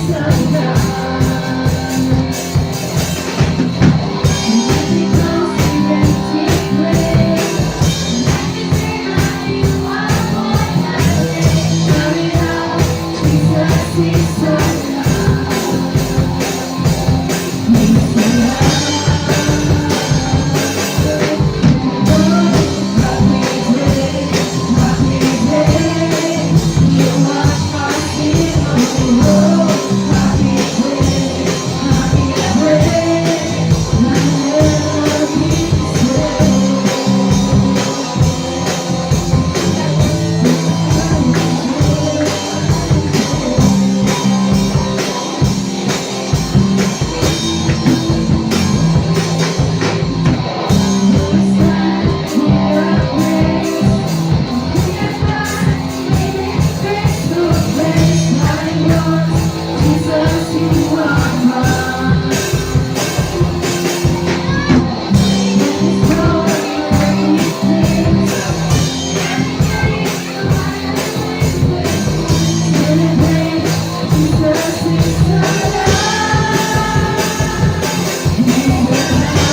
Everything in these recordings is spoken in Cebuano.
is alive. Nothing goes to empty grave. Happy day, you are born again. Shout it out, Jesus is alive. He's alive. Oh, happy day, happy day. You wash my sin away. Oh, happy day, happy day. I'll never be the same. Happy day. Hosanna, praise. We are made it face to face. I'm yours, Jesus, you are mine. In His power, you work things. Every day you are celebrate. Jesus is alive. He's alive.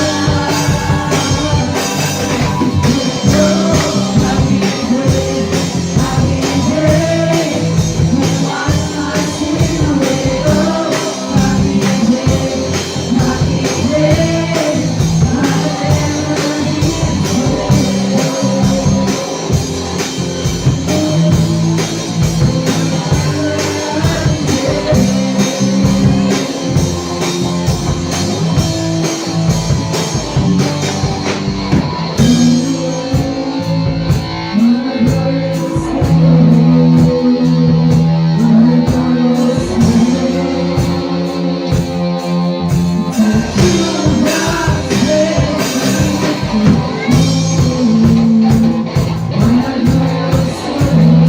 Oh, happy day, happy day. You wash my sin away. Oh, happy day, happy day. I'll never be the same. Happy day. My glorious day, my glorious day. That you have set me free. My glorious day, my glorious day. That you have set me free. My glorious day, my glorious day. You have set me free.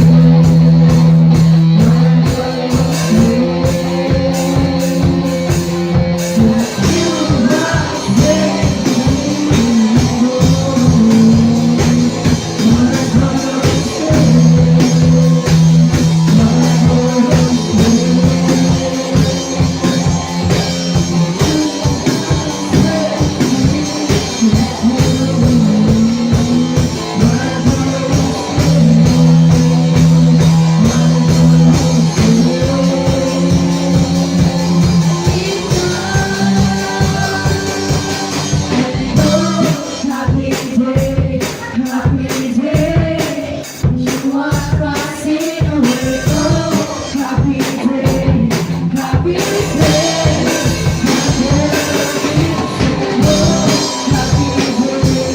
My glorious day, my glorious day. He's alive. Oh, happy day, happy day. You wash my sin away. Oh, happy day, happy day. I'll never be the same. Oh, happy day,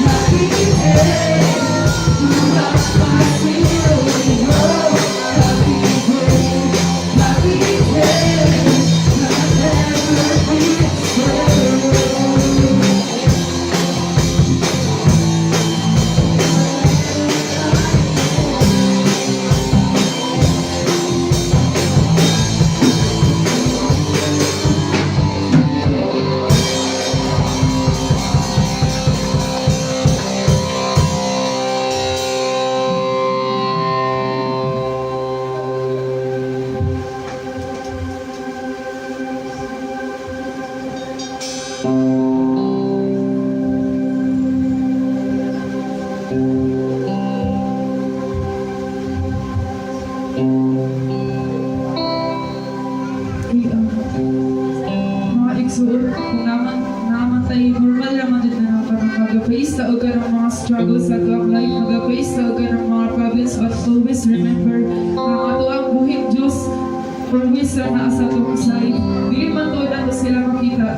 happy day. You wash my sin away. Oh, happy day, happy day. I'll never be the same. Mga igsuon, kung naman tayo normal naman jud na kanang mag-face ta og kanang mga struggles sa atuang life, mag-face ta og kanang mga problems, but always remember nga ang atuang buhing Diyos always ra naa sa atong side. Dili man to nato sila makita,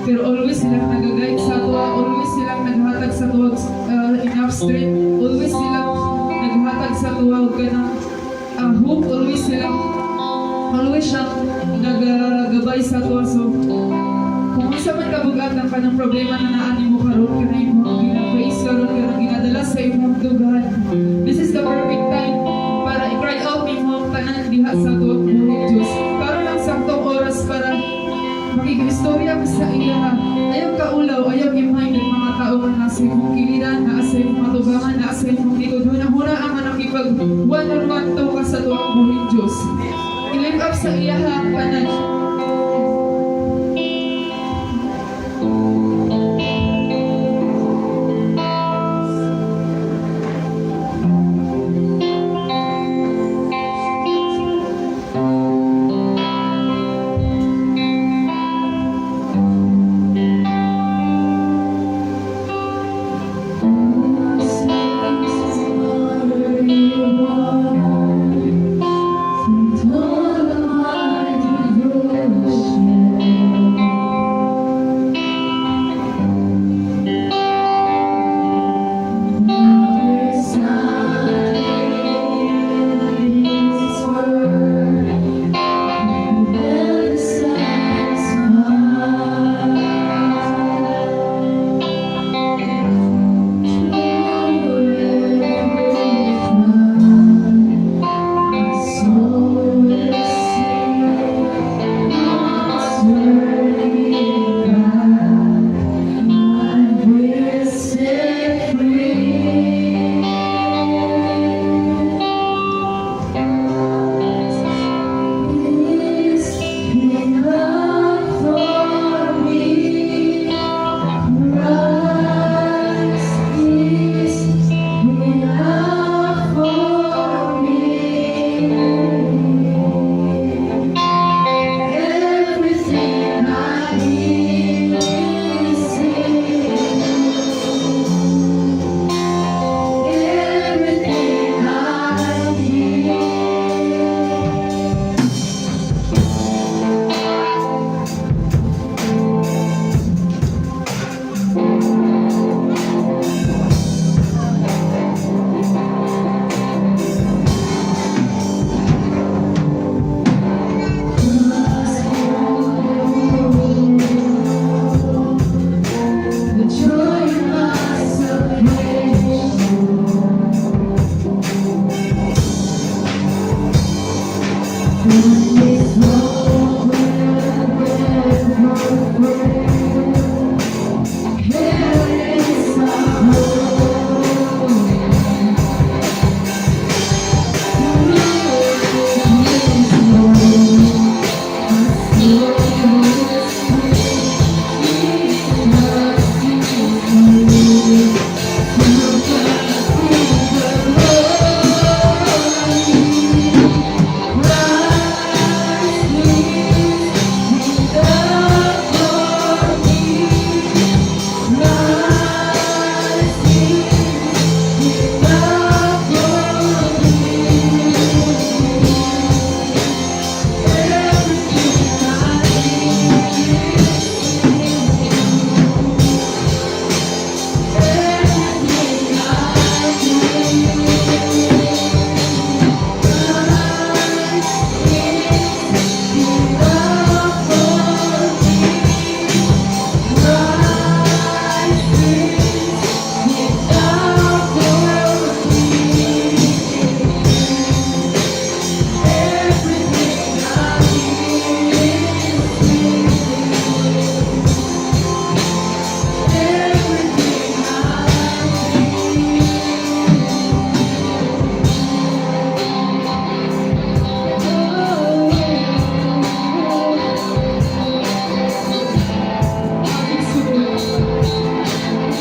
pero always silang nag-guide sa atoa, always silang naghatag sa atoa enough strength, always silang naghatag sa atoa og kanang hope, always siyang nagagabay sa atoa. So, kung unsa man kabugat ang kanang problema na naa nimo karon, kanang imong gina-face karon, kanang ginadala sa imong dughan, this is the perfect time para i-cry out nimo ang tanan diha sa atuang buhing Diyos. Karon ang saktong oras para makig-istorya ka sa iya. Ayaw kaulaw, ayaw i-mind ang mga tao nga nasa imong kiliran, naa sa imong atubangan, naa sa imong likod. Huna-huna ang nakipag one on one to ka sa atuang buhing Diyos. I-lift up. sa iyaha ang tanan.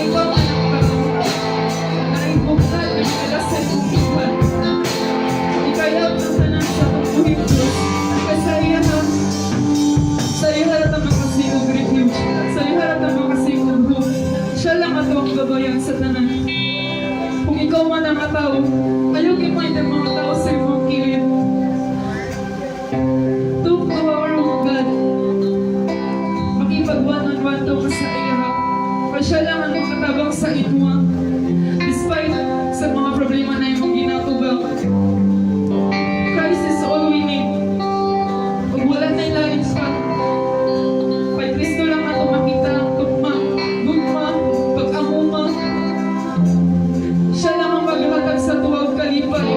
Ikaw, anak tao, naibukal ang sa bukihan. Ikayab ang tanan sa pagbuhing Diyos. Kay sa iya ra ta makasiog refuge. Sa iya ra ta makasiog hope. Siya lang ato ang gabayan sa tanan. Kung ikaw man ang tao, ayaw i-mind ang mga tao sa imong kilid. Talk to our God. Makipag one-on-one to ka sa iya. Kay siya lang ang makatabang sa imuha. Despite sa mga problema na imong ginatubang. Christ is all we need. Ug wala na lain pa. Kay Kristo lang ato makita ang tugma, gugma, pag-amuma. Siya lang ang maghatag sa tuwag kalipay.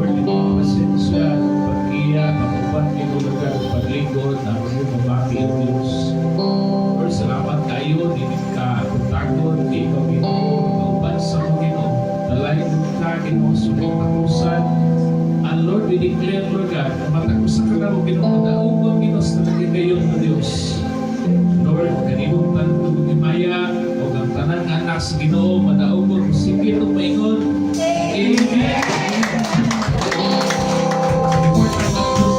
Lord, ang imong presensya, pag-iya, pag-uban, Ginoo, Lord God, paglingkod, ang iyong mamaki, O Diyos. Lord, salamat kayo, dili ka tagon, di ikaw, Ginoo, mauban sa mo, Ginoo. Dalayan ka, Ginoo, sa iyong katapusan. And Lord, we declare, Lord God, na matag usa ka namo, Ginoo, madaugon, Ginoo, sa naghigayon, O Diyos. Lord, kanimong tanan himaya o ang tanan nga anak sa Ginoo madaugon sikit og maingon. Amen. Report ang mga Diyos sa mga.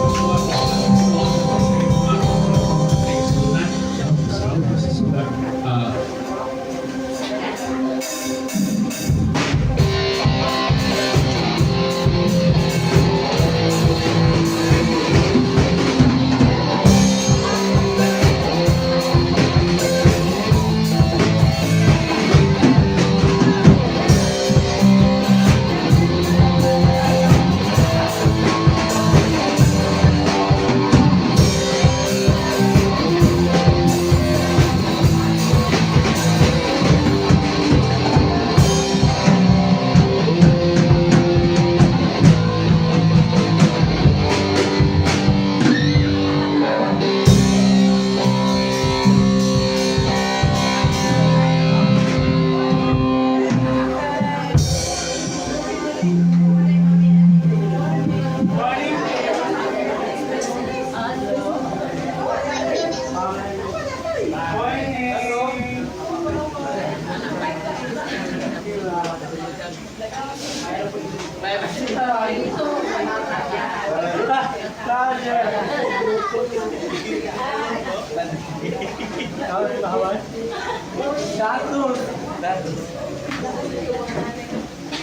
Datos. Datos.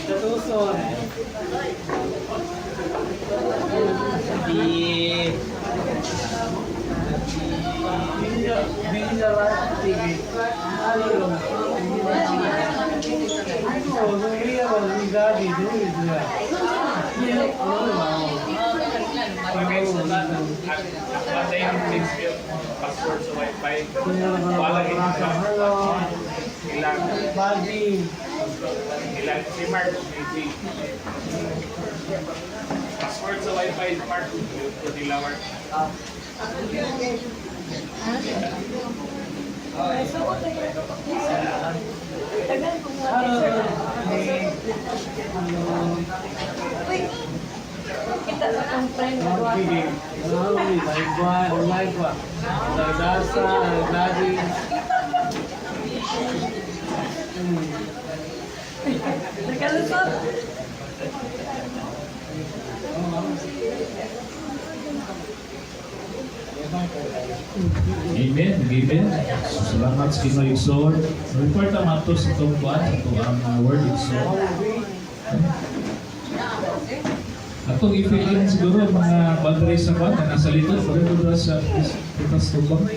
Datuson. Di TV. Ano? Gabi, Patay yung password sa wifi. Wala gid ka. Ilang Bagi. Ilang si Mark si Password sa wifi, Mark nila, Mark. Hello. Hello. Kita sa akong friend na duha. Hello, online ba? Nagdasa, nagdadi. Nakalusot. Amen. Amen. So, salamat sa Ginoo, igsoon. Report ang ato sa itong kuan, ito ang word, igsoon. Atong i-fill in siguro mga boundary sa kuan na nasa likod, pareho doon sa pitas tubang.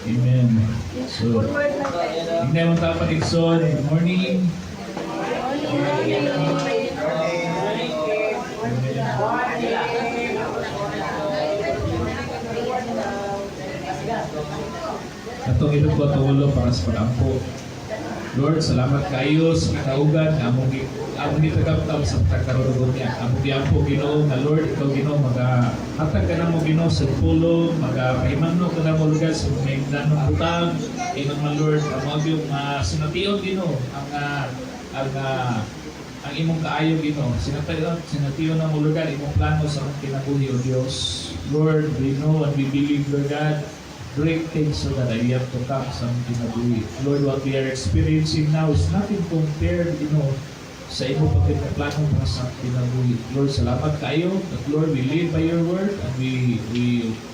Amen. So, hindi mo tayo igsoon. Good morning. Amen. Atong ilog ko tulo para sa pag-ampo. Lord, salamat kayo sa kataugan nga among gitagaptap sa tagkaroon niya. Among giampo, Ginoo, nga Lord, ikaw, Ginoo, magahatag ka namo, Ginoo, sa pulong, magapahimangno ka namo lugar sa mga nanong butang. Ingon man, Lord, amo yung sination, Ginoo, ang imong kaayo, Ginoo. Sination namo lugar imong plano sa among kinabuhi, O Dios. Lord, we know and we believe, Lord God, great things so that I have to come sa among kinabuhi. Lord, what we are experiencing now is nothing compared, sa imong pagkakaplano para sa among kinabuhi. Lord, salamat kayo that, Lord, we live by your word and we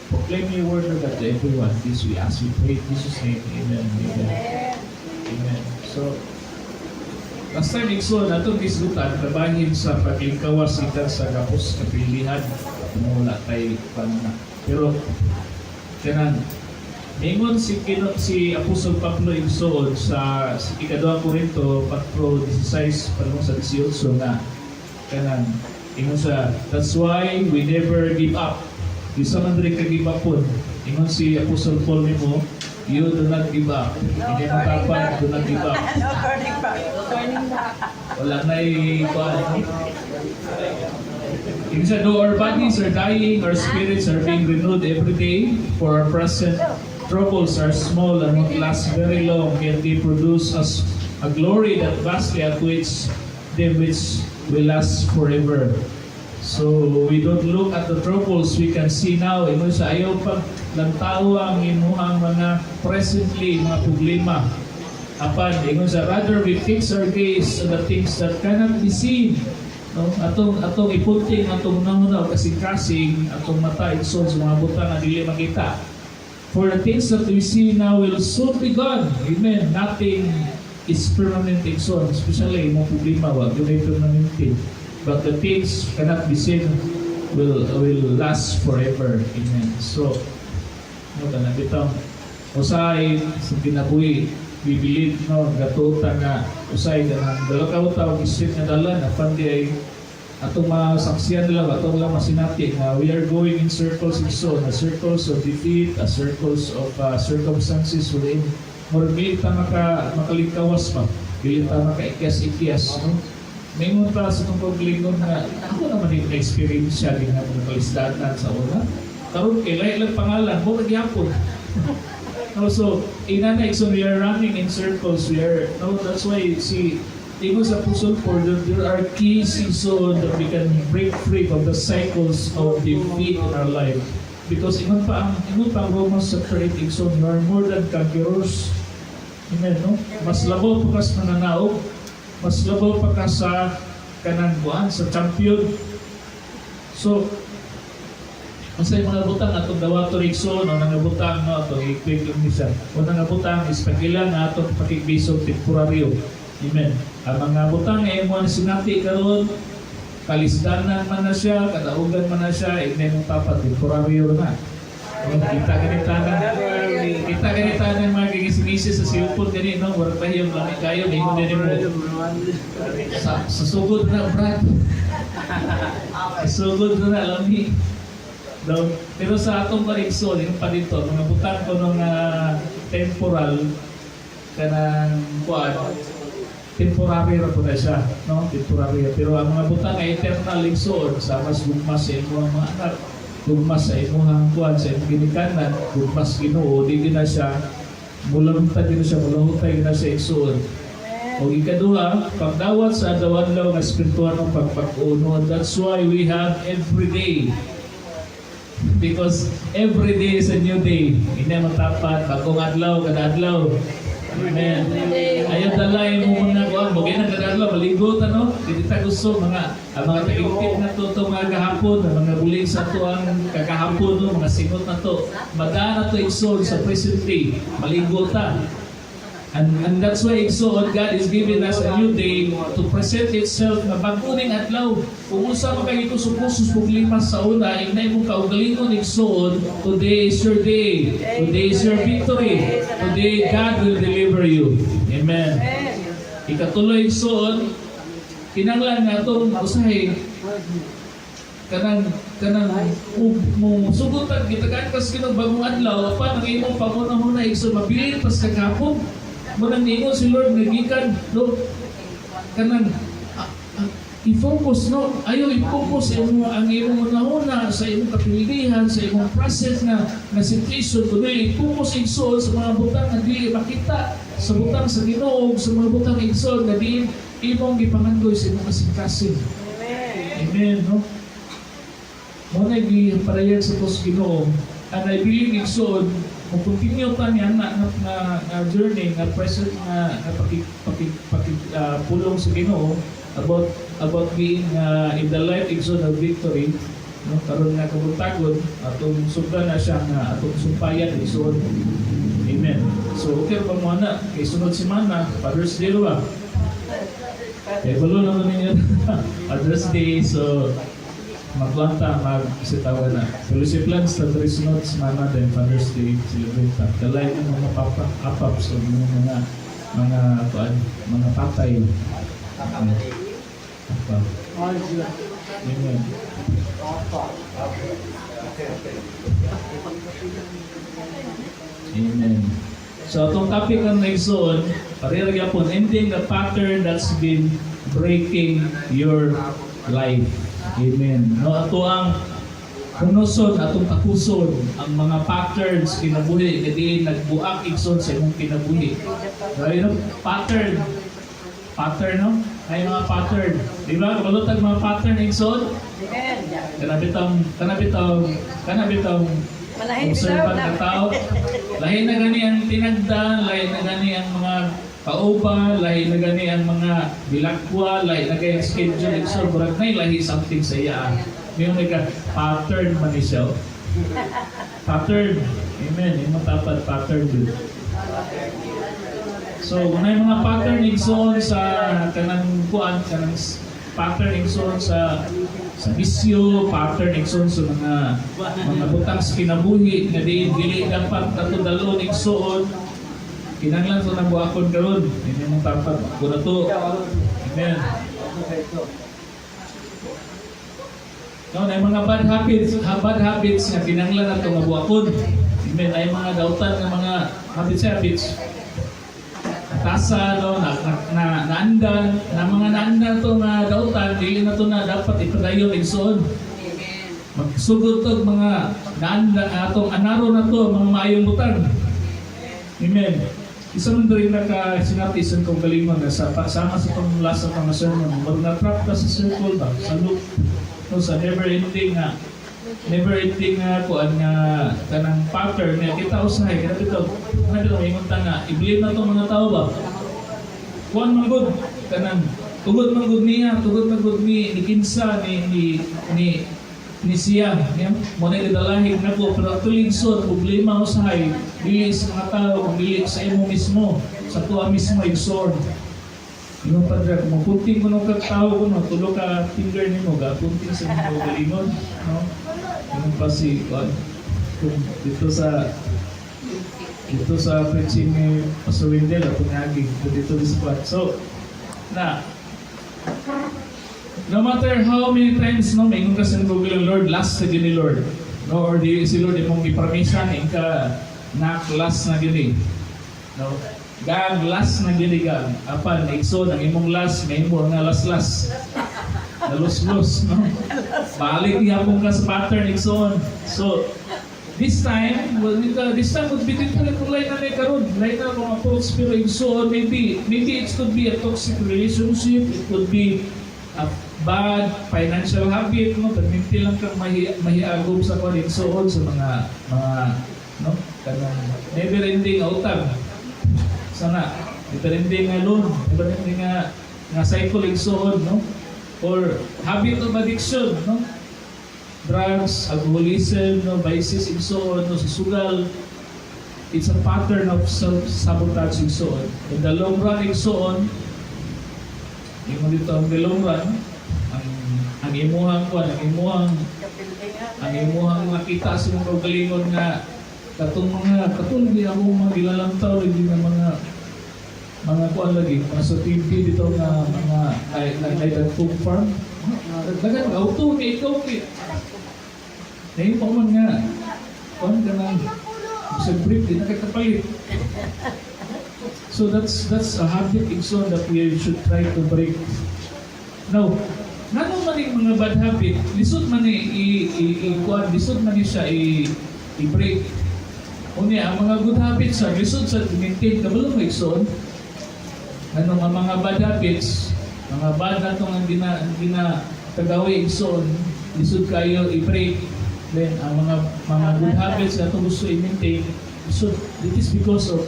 proclaim your word, Lord God, to everyone. This we ask, we pray in Jesus' name. Amen. Amen. Amen. So, last time, igsoon, atong gisgutan, trabahin sa paglingkawas ikan sa gapos kapilihan, kung wala tay panana. Pero, kanang, Ingon si Apostol Pablo, igsoon, sa ikaduhang Korinto 4:16 padung sa 18 nga kanang ingon sa, "That's why we never give up." Bisa man diri ka give up pud. Ingon si Apostol Paul nimo, you do not give up. Hindi mo dapat, do not give up. No turning back. Turning back. Wala na kuan. Ibig sabihin, though our bodies are dying, our spirits are being renewed every day, for our present troubles are small and won't last very long, yet they produce us a glory that vastly outweighs them, which will last forever. So we don't look at the troubles we can see now. Ingon sa, ayaw pag lantaw ang imuhang mga presently mga problema. Apan, ingon sa, rather we fix our gaze on the things that cannot be seen. No? Atong ipunting atong hunahuna o kasing-kasing atong mata, igsoon, sa mga butang nga dili makita. For the things that we see now will soon be gone. Amen. Nothing is permanent, igsoon. Especially imong problema, wa gyud permanente. But the things cannot be seen will last forever. Amen. So, no, kanang bitang usahay sa kinabuhi, we believe, no, gatuta nga usahay kanang dalaw ka og straight nga dalan, apan di ay atong masaksiyan lang, atong lang masinati nga we are going in circles and so na circles of defeat, a circles of circumstances wherein murag dili ta makalingkawas pa, dili ta makaikyas-ikyas, no? Mingon ta sa itong paglingon nga ako naman yung na-experience siya din nga mga kalisdanan sa una, karon kay lahi lang pangalan mo gyapon. No, so, inana, so we are running in circles. We are, no, that's why si ingon sa Apostle Paul, there are keys in so that we can break free from the cycles of defeat in our life. Because ingon pa ang Romans chapter 8, igsoon, you are more than conquerors. Amen, no? Mas labaw pa ka sa mananaog, mas labaw pa ka sa kanang buwan, sa champion. So, unsay mga butang atong dawaton, igsoon, no, nga butang, no, atong i-quick lang ni siya. Una nga butang is pagila nga atong pakigbisog temporaryo. Amen. Ang mga butang nga imo sinati karon, kalisdanan man na siya, kadaugan man na siya, inay mong tapat, temporaryo na. No, kita ganita ng mga gigisingisi sa cellphone gani, no, murag pa yung lami kayo, ingon din mo. Sa sugod na, Brad. Sa sugod na lami. Daw, pero sa atong parigso, yung pa dito, mga butang ko nung temporal, kanang kuan, temporary ra po na siya, no? Temporary. Pero ang mga butang nga eternal, igsoon, sa mas gugma sa imong mga anak, gugma sa imong kuan, sa imong ginikanan, gugma sa Ginoo, di gina siya mulangtad gina siya, mulahutay gina siya, igsoon. O ikaduha, pagdawat sa adlaw-adlaw nga espirituhanong pagpag-uno. That's why we have every day. Because every day is a new day. Hindi matapat, bagong adlaw, kada adlaw. Amen. Ayaw dalay mo mga kuan, mo na kada adlaw maligot, ano? Dili ta gusto mga ang mga taigtip na to mga gahapon, ang mga bulig sa to ang kagahapon, no, mga singot na to. Madaan na to, igsoon, sa present day. Maligot ta. And that's why, igsoon, God is giving us a new day to present itself na bago ning adlaw. Kung unsa man kay kusog-kusog problema sa una, inay mong kaugalingon, igsoon, today is your day. Today is your victory. Today God will deliver you. Amen. Ikatulo, igsoon, kinanglan nga atong usahay kanang mo sugutan gitagaan kas kinong bagong adlaw, apan ang imong panghuna-huna, igsoon, mabilin pas kagahapon mo. Nang niingon si Lord nga gikan, no, kanang i-focus, no, ayo i-focus imo ang imong hunahuna sa imong kapilihan, sa imong present nga situation, kundi i-focus, igsoon, sa mga butang nga dili makita, sa butang sa Ginoo, sa mga butang, igsoon, nga diin imong gipangandoi sa imong kasing-kasing. Amen, no? Mo na giparayag sa tos Ginoo. And I believe, igsoon, kung continue ta niya na journey nga present nga paki paki paki pulong sa Ginoo about being in the light, igsoon, of victory, no, karon nga kabuntagon atong sugdan na siya nga atong sumpayan, igsoon. Amen. So okay pa mo na kay sunod semana Father's Day ba? Kay balo na ninyo Father's Day, so Magkuan ta, mag sitawa na. Fellowship lunch sa Tres Notes, Mama, then Father's Day, celebrate ta. Dalay ng mga papa, apaps, o yung mga kuan, mga tatay. Papa. Amen. Amen. So atong topic ang igsoon, pareha gyapon, ending the pattern that's been breaking your life. Amen. No, ato ang punuson, atong takuson ang mga patterns kinabuhi nga diin nagbuak, igsoon, sa imong kinabuhi. Right, no? Pattern. Pattern, no? Ay mga pattern. Di ba? Kabalo tag mga pattern, igsoon? Kana bitang Malahin observant bitaw na na. tao. Lahi na gani ang tinagdan, lahi na gani ang mga kauban, lahi na gani ang mga bilakwa, lahi na gani ang schedule. So, murag na lahi something sa iya. May yung nagka pattern man ni siya. Pattern. Amen. Yung matapad pattern dun. So, kung yung mga pattern, igsoon, sa kanang kuan, kanang pattern, igsoon, sa bisyo, pattern, igsoon, sa mga butang sa kinabuhi nga diin dili dapat nato dalon, igsoon, kinahanglan sa nabuakon karon. Ini mong tapat ko na to. Amen. No, na mga bad habits, bad habits nga kinahanglan nato nga buakon. Amen. Ay mga dautan nga mga habits habits tasa, no, na, na, na naandan na mga naandan to nga dautan, dili na to na dapat ipadayon, igsoon. Magsugod to mga naandan atong anaro na to mga maayong butang. Amen. Isa man rin naka sinati sa kong galingon na sa sama sa itong last sa mga sermon, mag na-trap ka sa circle ba, sa loop, no, sa never ending nga kuan nga kanang pattern nga kita usahay kana bitaw ingon ta nga i-blame na tong mga tao ba, kuan man gud, kanang tugod man gud niya, tugod man gud ni kinsa ni siya niya mo na gidalahig nako. Pero actually, igsoon, problema usahay dili sa mga tao kung dili sa imo mismo, sa tuwa mismo, igsoon. Ingon pa dira, kung mapunting kuno kag tao kuno, tulo ka finger nimo ga punting sa imong kaugalingon, no? Ingon pa si kuan, kung dito sa preaching ni Pastor Wendell atong naging dito sa kuan. So, na no matter how many times, no, maingon ka sa Google, "Lord, last na gyud ni Lord," no, or di si Lord imong gipermisan ka na last na gyud ni, no, gang, last na gyud ni, gang. Apan, igsoon, ang imong last mahimo nga last last nalos-los, no? Balik gihapon ka sa pattern, igsoon. So this time, well, this time would be different kung lain na may karon, lain na akong approach. Pero igsoon, maybe it could be a toxic relationship, it could be a bad financial habit, no? Perminti lang kang mahiagom sa kwan, igsoon, sa mga, no, kanang never ending utang sana, never ending nga loan, never ending nga cycle, igsoon, no? Or habit of addiction, no? Drugs, alcoholism, no, vices, igsoon, no, sa sugal. It's a pattern of self-sabotage, igsoon. In the long run, igsoon, yung dito ang the long run, ang imuhang kuan, ang imuhang makita sa imong kaugalingon nga katong mga katong di ako mga gilalantaw lagi nga mga kuan lagi mga sa TV dito nga mga na na farm dagan auto kay ikaw kay nahimo man nga kuan ka nang sa brief di na kay kapalit. So that's a habit, igsoon, that we should try to break. Now, ngano man yung mga bad habit lisod man ni i kuan, lisod man ni siya i break? Unya ang mga good habits sa lisod sa maintain. Kabalo mo, igsoon, ano nga mga bad habits, mga bad na itong ang gina kagawi, igsoon, lisod kayo i-break. Then ang mga good habits na itong gusto i-maintain lisod. It is because of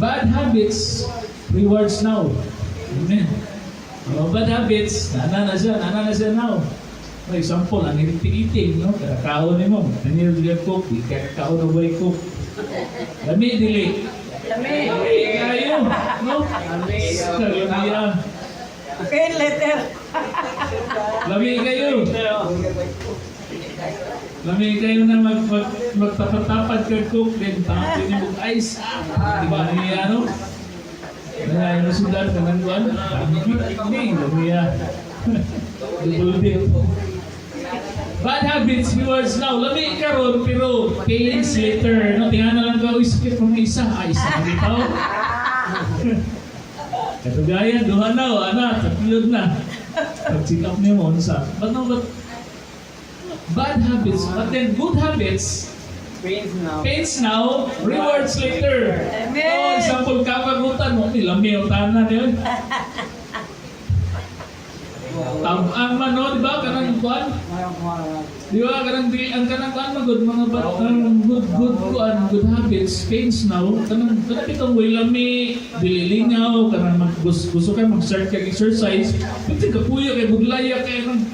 bad habits rewards now. Amen. Ang mga bad habits, nana na siya now. For example, ang healthy eating, no? Kada kaon nimo, nanil diya cook, di ka kaon og way cook. Lami dili? Lami. Lami kayo, no? Lami. Lami ah. Okay, later. Lami kayo. Pero, Lami kayo na magtapat-tapat kag Coke, then tapos ni mo ice. Di ba ni ano? Na yung sundan ka ng kuan. Ni lami ah. Double dip. Bad habits, rewards now. Lami karon pero pains later. No, tingnan na lang ka, uy, sakit mo isa. Ay, isa ka bitaw. Katugayan, duha na, o, ana, tatlo na. Pag-check up niyo mo, unsa. But no, but bad habits, but then good habits, Pains now. Pains now, rewards later. Amen. Oh, example, kakagutan mo, lami ang tanan yun. Tabang man, no, di ba? Kanang kuan. Di ba? Kanang di, ang kanang kuan magud mga bat, kanang good, good kuan, good habits, pains now, kanang bitong way lami, dili lingaw, kanang mag, gusto, gusto kayo mag-start kag exercise, pwede ka puyo kay buglaya kay nang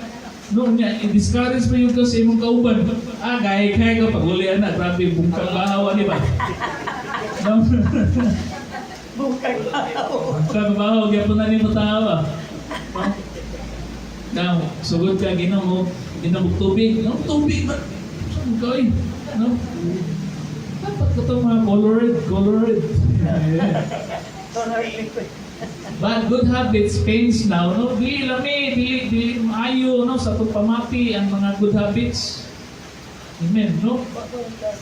no niya, i-discourage pa yung ka sa imong kauban. Ah, kaya kaya ka pag uli na, grabe, bungkang bahawa, di ba? No? Bukag tao. Bungkang bahawa, kaya po na nimo tawa. No? Now, sugod ka, ginom mo tubig. No, tubig ba? Saan ka, eh? No? Dapat ko itong mga colored, colored. Yeah. But good habits pains now, no? Dili lami, dili, dili maayo, no? Sa atong pamati, ang mga good habits. Amen, no?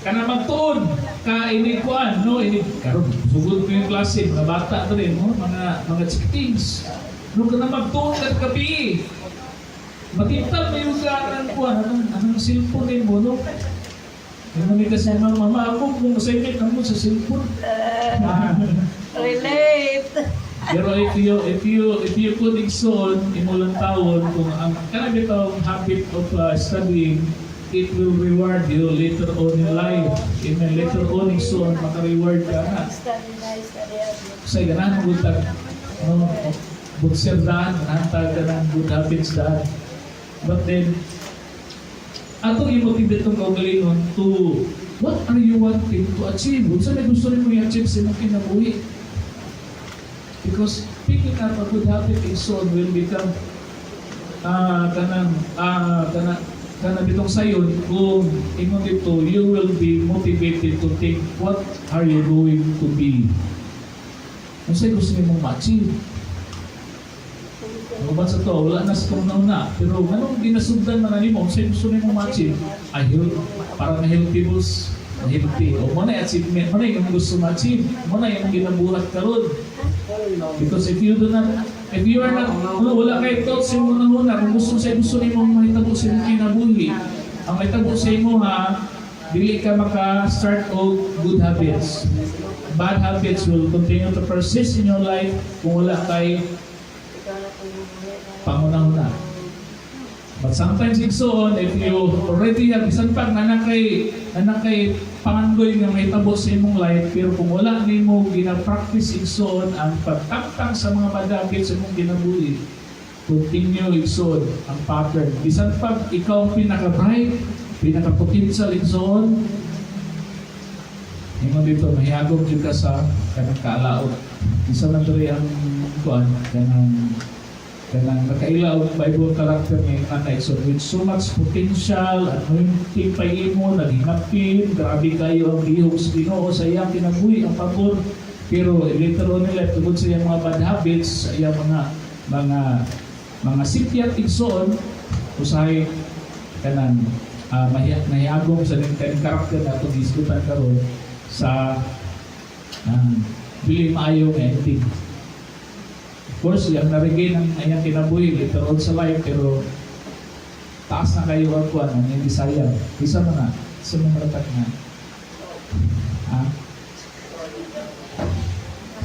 Kana magtuon, ka inig kuan, no? Inig, karon sugod ko yung klase, mga bata to rin, no? Mga chickens. No, kana magtuon ka gabi. Matintal mo yung kanang kuan, anong cellphone nimo, no? Yung ni kasi mga mama ako, kung assignment na mo sa cellphone. Relate. Pero if you could igsoon imo lang tawon kung ang kanang bitawng habit of studying, it will reward you later on in life. Amen. Later on igsoon maka-reward ka na. Study nice, study hard. Sa ganahan mo tag no bukser daan, ganahan tag ng good habits daan. But then atong i-motivate tong kaugalingon to what are you wanting to achieve? Unsa may gusto nimo i-achieve sa imong kinabuhi? Because picking up a good habit igsoon will become kanang bitong sayon kung ingon dito you will be motivated to think what are you going to be. Unsay gusto nimong ma-achieve? Ang uban sa to, wala na sa itong nauna. Pero anong ginasugdan man nimo, unsay gusto nimong ma-achieve? Ay, health, para na healthy boss, na healthy. O mo na yung achievement, mo na yung gusto ma-achieve, mo na yung ginabuhat karon. Because if you do not, if you are not, no, wala kay thoughts sa imong nanguna, kung gusto sa gusto nimo mahitabo sa imong kinabuhi, ang mahitabo sa imo ha, dili ka maka-start og good habits. Bad habits will continue to persist in your life kung wala kay pangunahuna. But sometimes igsoon, if you already have bisan pa na kay panganggoy nga mahitabo sa imong life, pero kung wala nimo gina-practice igsoon ang pagtangtang sa mga bad habits sa imong kinabuhi, continue igsoon ang pattern. Bisan pa ikaw ang pinaka-bright, pinaka-potential igsoon, ingon dito, mahiyagom jud ka sa kanang kaalaot. Isa man diri ang kuan kanang kanang nakaila og Bible character nga yung anay. So with so much potential, anointing pa imo, naghinapin, grabe kayo ang lihok sa Ginoo sa iyang kinabuhi, ang pabor. Pero later on in life, tungod sa iyang mga bad habits, sa iyang mga sikyat igsoon, usahay kanang nahiagom sa kaning karakter na itong gisgutan karon sa dili maayo nga ending. Of course, yung na-regain ang iyang kinabuhi later on sa life, pero taas na kayo ang kuan, ang hindi sayang. Isa mo na, isa mo maratak na. Ha?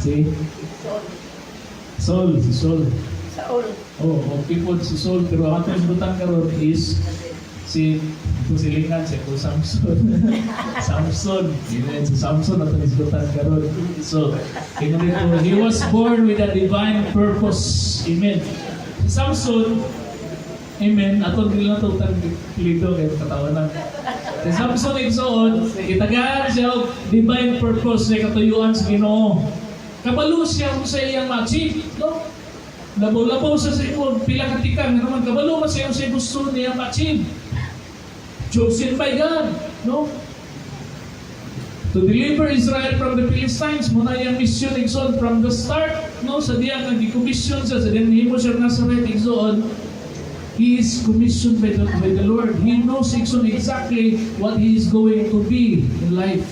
Si? Saul, si Saul. Saul. Oh, people si Saul, pero ang atong isgutan karon is si ito si Lingan, si ito Samson. Samson. Amen. Si Samson atong isgutan karon. So, ingon dito, he was born with a divine purpose. Amen. Si Samson, amen, ato dili na to tag lido kay katawanan. Si Samson igsoon, gitagaan siya og divine purpose sa katuyuan sa Ginoo. Kabalo siya kung sa iyang ma-achieve, no? Labaw-labaw sa imo pila ka tikang nga naman kabalo man siya sa gusto niya ma-achieve. Chosen by God, no? To deliver Israel from the Philistines, mao na iyang mission, igsoon, from the start, no? Sa diya nga gi-commission siya, sa diya nahimo siya Nazareth, igsoon, he is commissioned by the Lord. He knows, igsoon, exactly what he is going to be in life.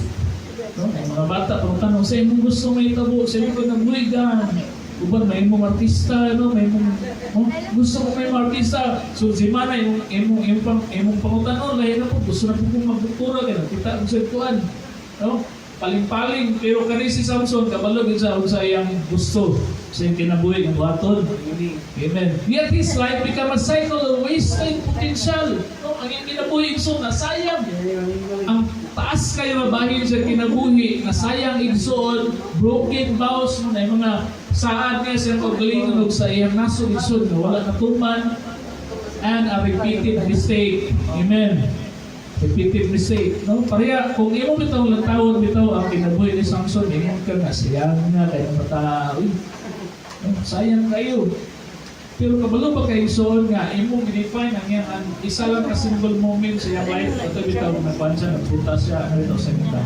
No? Ang mga bata, kung tanong, sa imong gusto mahitabo, sa imong kinabuhigan, uban may imong artista, no? May imong, oh, gusto ko may artista. So si Mana, imong pangutanon, lahi na po, gusto na po kong magdoktora, kaya nakita ko sa kuan. No? Paling-paling, pero kani si Samson, kabalo gid sa sa iyang gusto sa iyang kinabuhi ng buhaton. Amen. Yet his life become a cycle of wasted potential. No? Ang iyang kinabuhi, so nasayang. Ang taas kayo mabahin sa kinabuhi, nasayang, igsoon, broken vows mo na yung mga saad niya siyang kaugalingon og sa iyang nasod, igsoon, nga wala natuman, and a repeated mistake. Amen. Repeated mistake. No? Pareha, kung imo bitaw lantawon bitaw ang kinabuhi ni Samson, ingon ka nga, sayang nga, kay mata, uy, no? Sayang kayo. Pero kabalo ba kay igsoon nga imong i-define ang iyang ang isa lang ka single moment sa iyang life ato bitaw nagkuan siya, nagpunta siya ano bitaw sa kita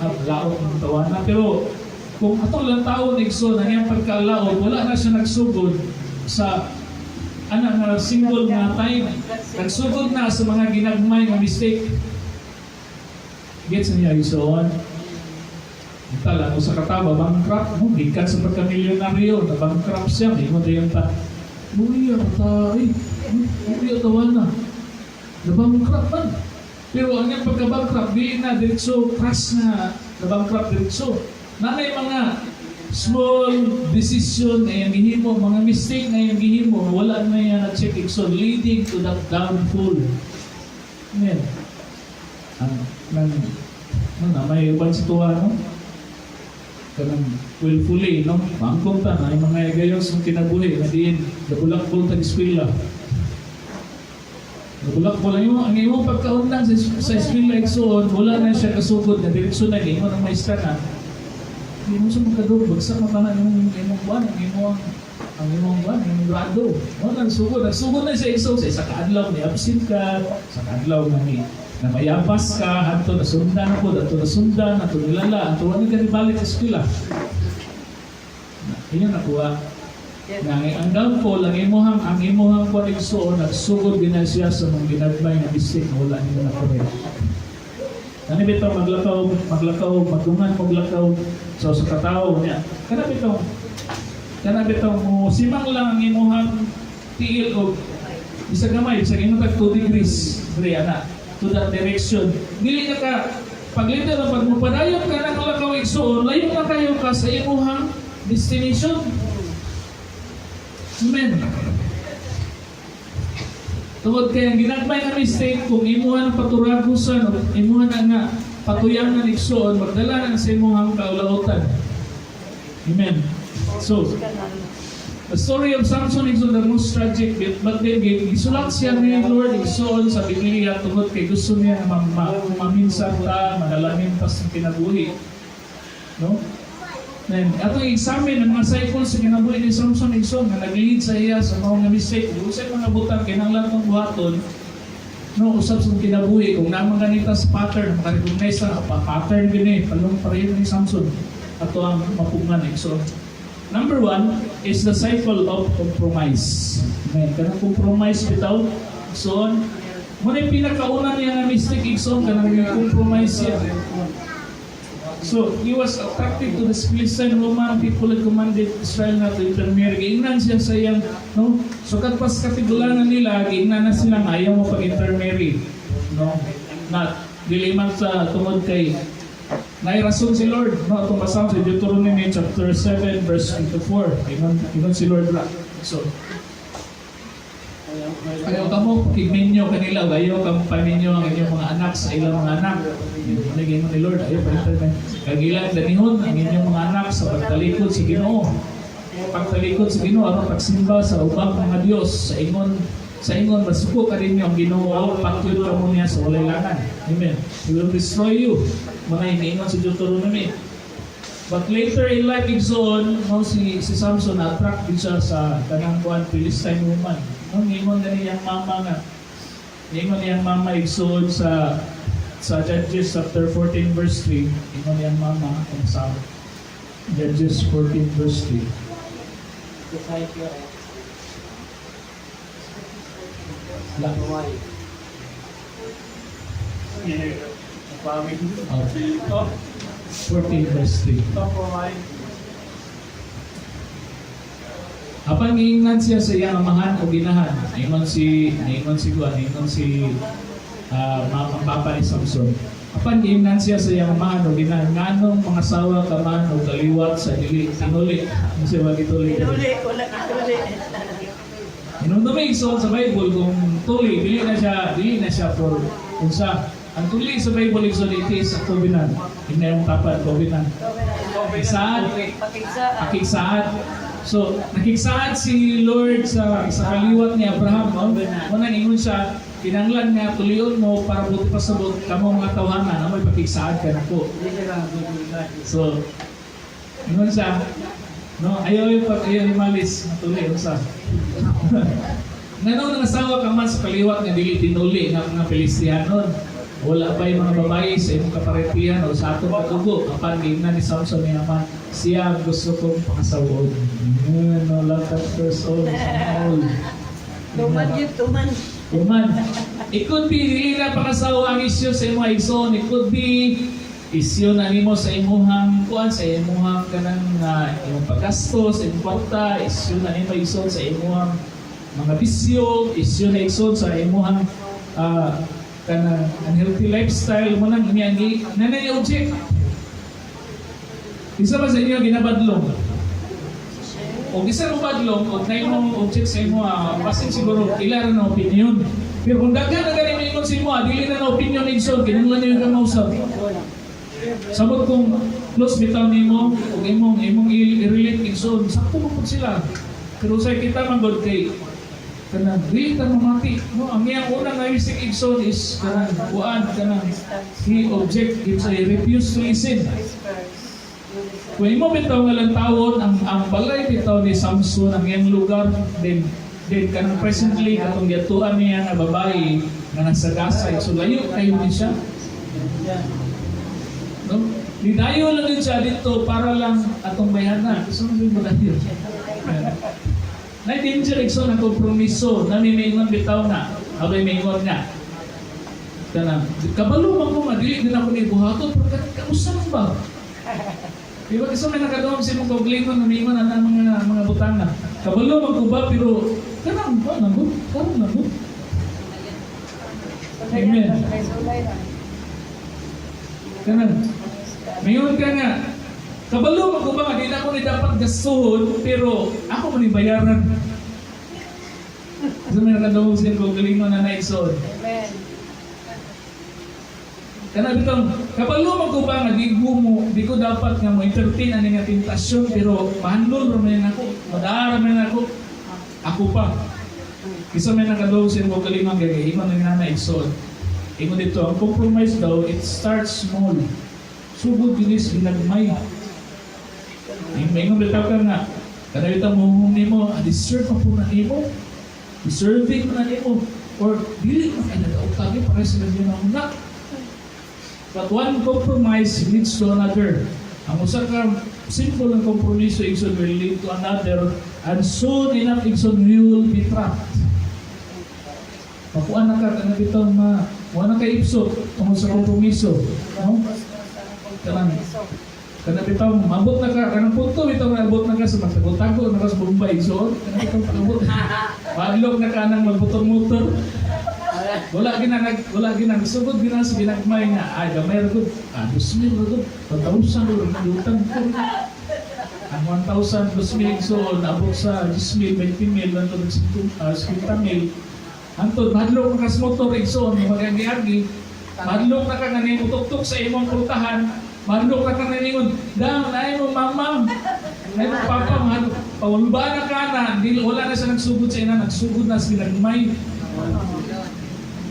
ang laot ng tawana, pero kung atong lang taon, igsoon, ang iyang pagkalaot, wala na siya nagsugod sa ana nga single nga time, nagsugod na sa mga ginagmay nga mistake. Gets niya, igsoon? Tala mo sa katawa, bankrupt mo, gikan sa pagkamilyonaryo, na bankrupt siya, may mo dayon ta. Uy, ta, ay, uy, tawa na. Na-bankrupt man. Pero ang iyang pagka-bankrupt, di na diretso, crash na, na-bankrupt diretso. Nanay mga small decision na iyang gihimo, mga mistake na iyang gihimo, wala na iya na-check, so leading to that downfall. Amen. Ang, nang, ano na, may uban sa tuwa, no? Kanang willfully, no? Maangkong ta, na yung mga gayon sa kinabuhi, na diin, nabulakbol tag eskwela. Nabulakbol, ang imong pagkaundang sa eskwela, igsoon, wala na siya kasugod, na diretso na, ingon ang maestra na, hindi mo siya magkadog, bagsak na tanan yung imong buwan, ang imong buwan, ang imong grado. Wala nagsugod, nagsugod na siya iso sa isa ka adlaw ni absent ka, sa kaadlaw nga ni na mayabas ka, adto nasundan ako, adto nasundan, adto nilala, adto wala ka balik sa eskwela. Iyan nakuha. Nga ang downfall, ang imuhang kuan, igsoon, nagsugod din na siya sa mga ginagmay nga mistake na wala nila na-correct. Kani bitaw maglakaw, maglakaw, magdungan maglakaw sa katao niya. Kana bitaw mo simang lang ang imuhang tiil og isa gamay, sa imong tag 2 degrees diri ana to that direction. Dili na ka paglito na pag mopadayon ka na kalakaw, igsoon, layo na kayo ka sa imuhang destination. Amen. Tungod kay ang ginagmay nga mistake, kung imuha ng paturagusan o imuha na nga patuyangan, igsoon, magdala na sa imuhang kaulautan. Amen. So, the story of Samson is the most tragic bit, but then gisulat siya ni Lord, igsoon, sa Biblia tungod kay gusto niya nga maminsan ta, manalamin ta sa kinabuhi. No? Then, atong examine ang mga cycles sa kinabuhi ni Samson, igsoon, nga nag-lead sa iya sa mga mistake. Kung sa mga butang kinahanglan tong buhaton, no, usab sa kinabuhi, kung naman ganita sa pattern, makarecognize na, pa pattern gini, palong pareho ni Samson, ato ang mapugngan, igsoon. Number one is the cycle of compromise. Amen. Kanang compromise bitaw. So, muna yung pinakauna niya nga mistake, igsoon, kanang compromise siya. So, he was attracted to this Philistine woman, people had commanded Israel not to intermarry. Giingnan siya sa iyang, no? So, kadpas katigulangan nila, giingnan na sila nga ayaw mo pag-intermarry. No? Not, dili man sa tungod kay Nay rason si Lord, no? Atong basahon sa Deuteronomy chapter 7 verse 24. Ingon si Lord ra. So, ayaw ka mo pakigminyo kanila, ayaw ka paminyo ang inyong mga anak sa ilang mga anak. Yun ang ingon ni Lord, ayaw pa kag ilang danihon ang inyong mga anak sa pagtalikod sa Ginoo. Pagtalikod sa Ginoo aron pagsimba sa ubang mga Dios, sa ingon masuko ka ninyo ang Ginoo, patyon kamo niya sa walay langan. Amen. He will destroy you. Mga iniingon sa Deuteronomy. But later in life, igsoon, no, si Samson na-attract din siya sa kanang kuan Philistine woman. No, ningon gani iyang mama nga. Ingon iyang mama, igsoon, sa Judges chapter 14 verse 3, ingon iyang mama kung sa Judges 14 verse 3. Kasay ko. La. Kamay. Pamit. Oh, 14 verse 3. Kamay. Apan giingnan siya sa iyang amahan o ginahan. Ingon si kuan, ingon si mama, papa ni Samson. Apan giingnan siya sa iyang amahan o ginahan, nganong mangasawa ka man og kaliwat sa dili tinuli. Ano siya wag ituli? Tinuli, wala kituli. Hinumdumi, igsoon, sa Bible kung tuli, dili na siya for unsa. Ang tuli sa Bible, igsoon, it is a covenant. Hindi yung tapat covenant. Saan? Pakigsa. Pakigsaad. So, nakigsaad si Lord sa kaliwat ni Abraham, no? Muna ingon siya, kinanglan nga tulion mo para buti pasabot kamo mga tawhana, amoy pakigsaad ka nako. Hindi siya lang tutulungan. So, ingon siya, no, ayaw yung pag ayaw yung malis, matuli, unsa. Ngano nangasawa ka man sa kaliwat nga dili tinuli nga mga Filistianon? Wala ba yung mga babae sa imong kaparetihan o sa atong kadugo? Apan giingnan ni Samson ni Aman, siya ang gusto kong pangasawon. Yun, no, love at first all, all. Tuman yun, tuman. Tuman. It could be dili na pangasawa ang isyu sa imong igsoon. It could be isyu na nimo sa imuhang kuan, sa imuhang kanang imong paggastos, imong kwarta, isyu na nimo, igsoon, sa imuhang mga bisyo, isyu na, igsoon, sa imuhang kanang unhealthy lifestyle mo nang niya ni na object. Isa ba sa inyo ginabadlong? O isa mo badlong, o na imong object sa imo, basin siguro ila ra na opinion. Pero kung daghan na gani moingon sa imo, dili na na opinion, igsoon, kinahanglan niyo ka mausab. Sabot kung close bitaw nimo ug imong i-relate, igsoon, sakto man pud sila. Pero sa kita man gud kay kanang dili ta mamati, no? Ang iyang unang naisip, igsoon, is kanang kuan, kanang he object, it's a refuse to listen. Kung imo bitaw nga lantawon ang balay bitaw ni Samson, ang iyang lugar, then kanang presently katong giatuan niya nga babae nga nasa Gaza, so layo kayo ni siya, no? Nidayo lang din siya dito para lang atong bayhana. Gusto mo ba dayo? Na danger, igsoon, ang kompromiso. Nami maingon bitaw na. Abay maingon nga. Kanang kabalo man ko nga dili din ako ni buhaton, pero kanang kausa man ba? Di ba kasi may nakadawag sa imong kaugalingon na maingon ang mga butang na. Kabalo man ko ba, pero kanang ba na mo? Karon na mo. Amen. Sulay na. Kanang mayon ka nga kabalo man ko ba nga di na ako ni dapat gastuhon, pero ako man ni bayaran. Kasi may nakadawag sa imong kaugalingon na naigsoon. Amen. Kana bitong kabalo man ko ba nga di ko dapat nga mo entertain ani nga tentasyon, pero mahandol ra man ako, madara man ako, ako pa. Isa may nakadawag sa imong kaugalingon kay ingon nga na igsoon. Ingon dito, ang compromise daw, it starts small. Sugod bilis ginagmay. Ingon bitaw ka nga kana bitaw mo nimo, deserve pa po na nimo. Deserving mo na nimo or dili mo kay nagautag para sila din ang una. But one compromise leads to another. Ang usa ka simple ang kompromiso, igsoon, will lead to another, and soon enough, igsoon, you will be trapped. Makuha na ka, kana bitaw ma, wala na kay ipso tungod sa kompromiso. No? Kanang kana bitaw mabot na ka kanang punto bitaw nga abot na ka sa magtago-tago na ka sa Bombay, igsoon. Kana bitaw pag-abot. Madlok na ka nang magmotor-motor. Wala gina sugod gina sa ginagmay nga ay gamay ra gud. Ah, 2,000 ra gud. 1,000 ra gud utang ko. Ang 1,000 2,000, so naabot sa 10,000, 20,000, hantod 50,000. Hantod mahadlok na ka sa motor, igsoon, magagi-agi. Mahadlok na ka nga nimo tuktok sa imong pultahan. Mahadlok na ka nga ningon, "Dang, naay mo mama. Naay mo papa," mahadlok. Pawalba na ka na, dili wala na siya nagsugod sa ina, nagsugod na sa ginagmay.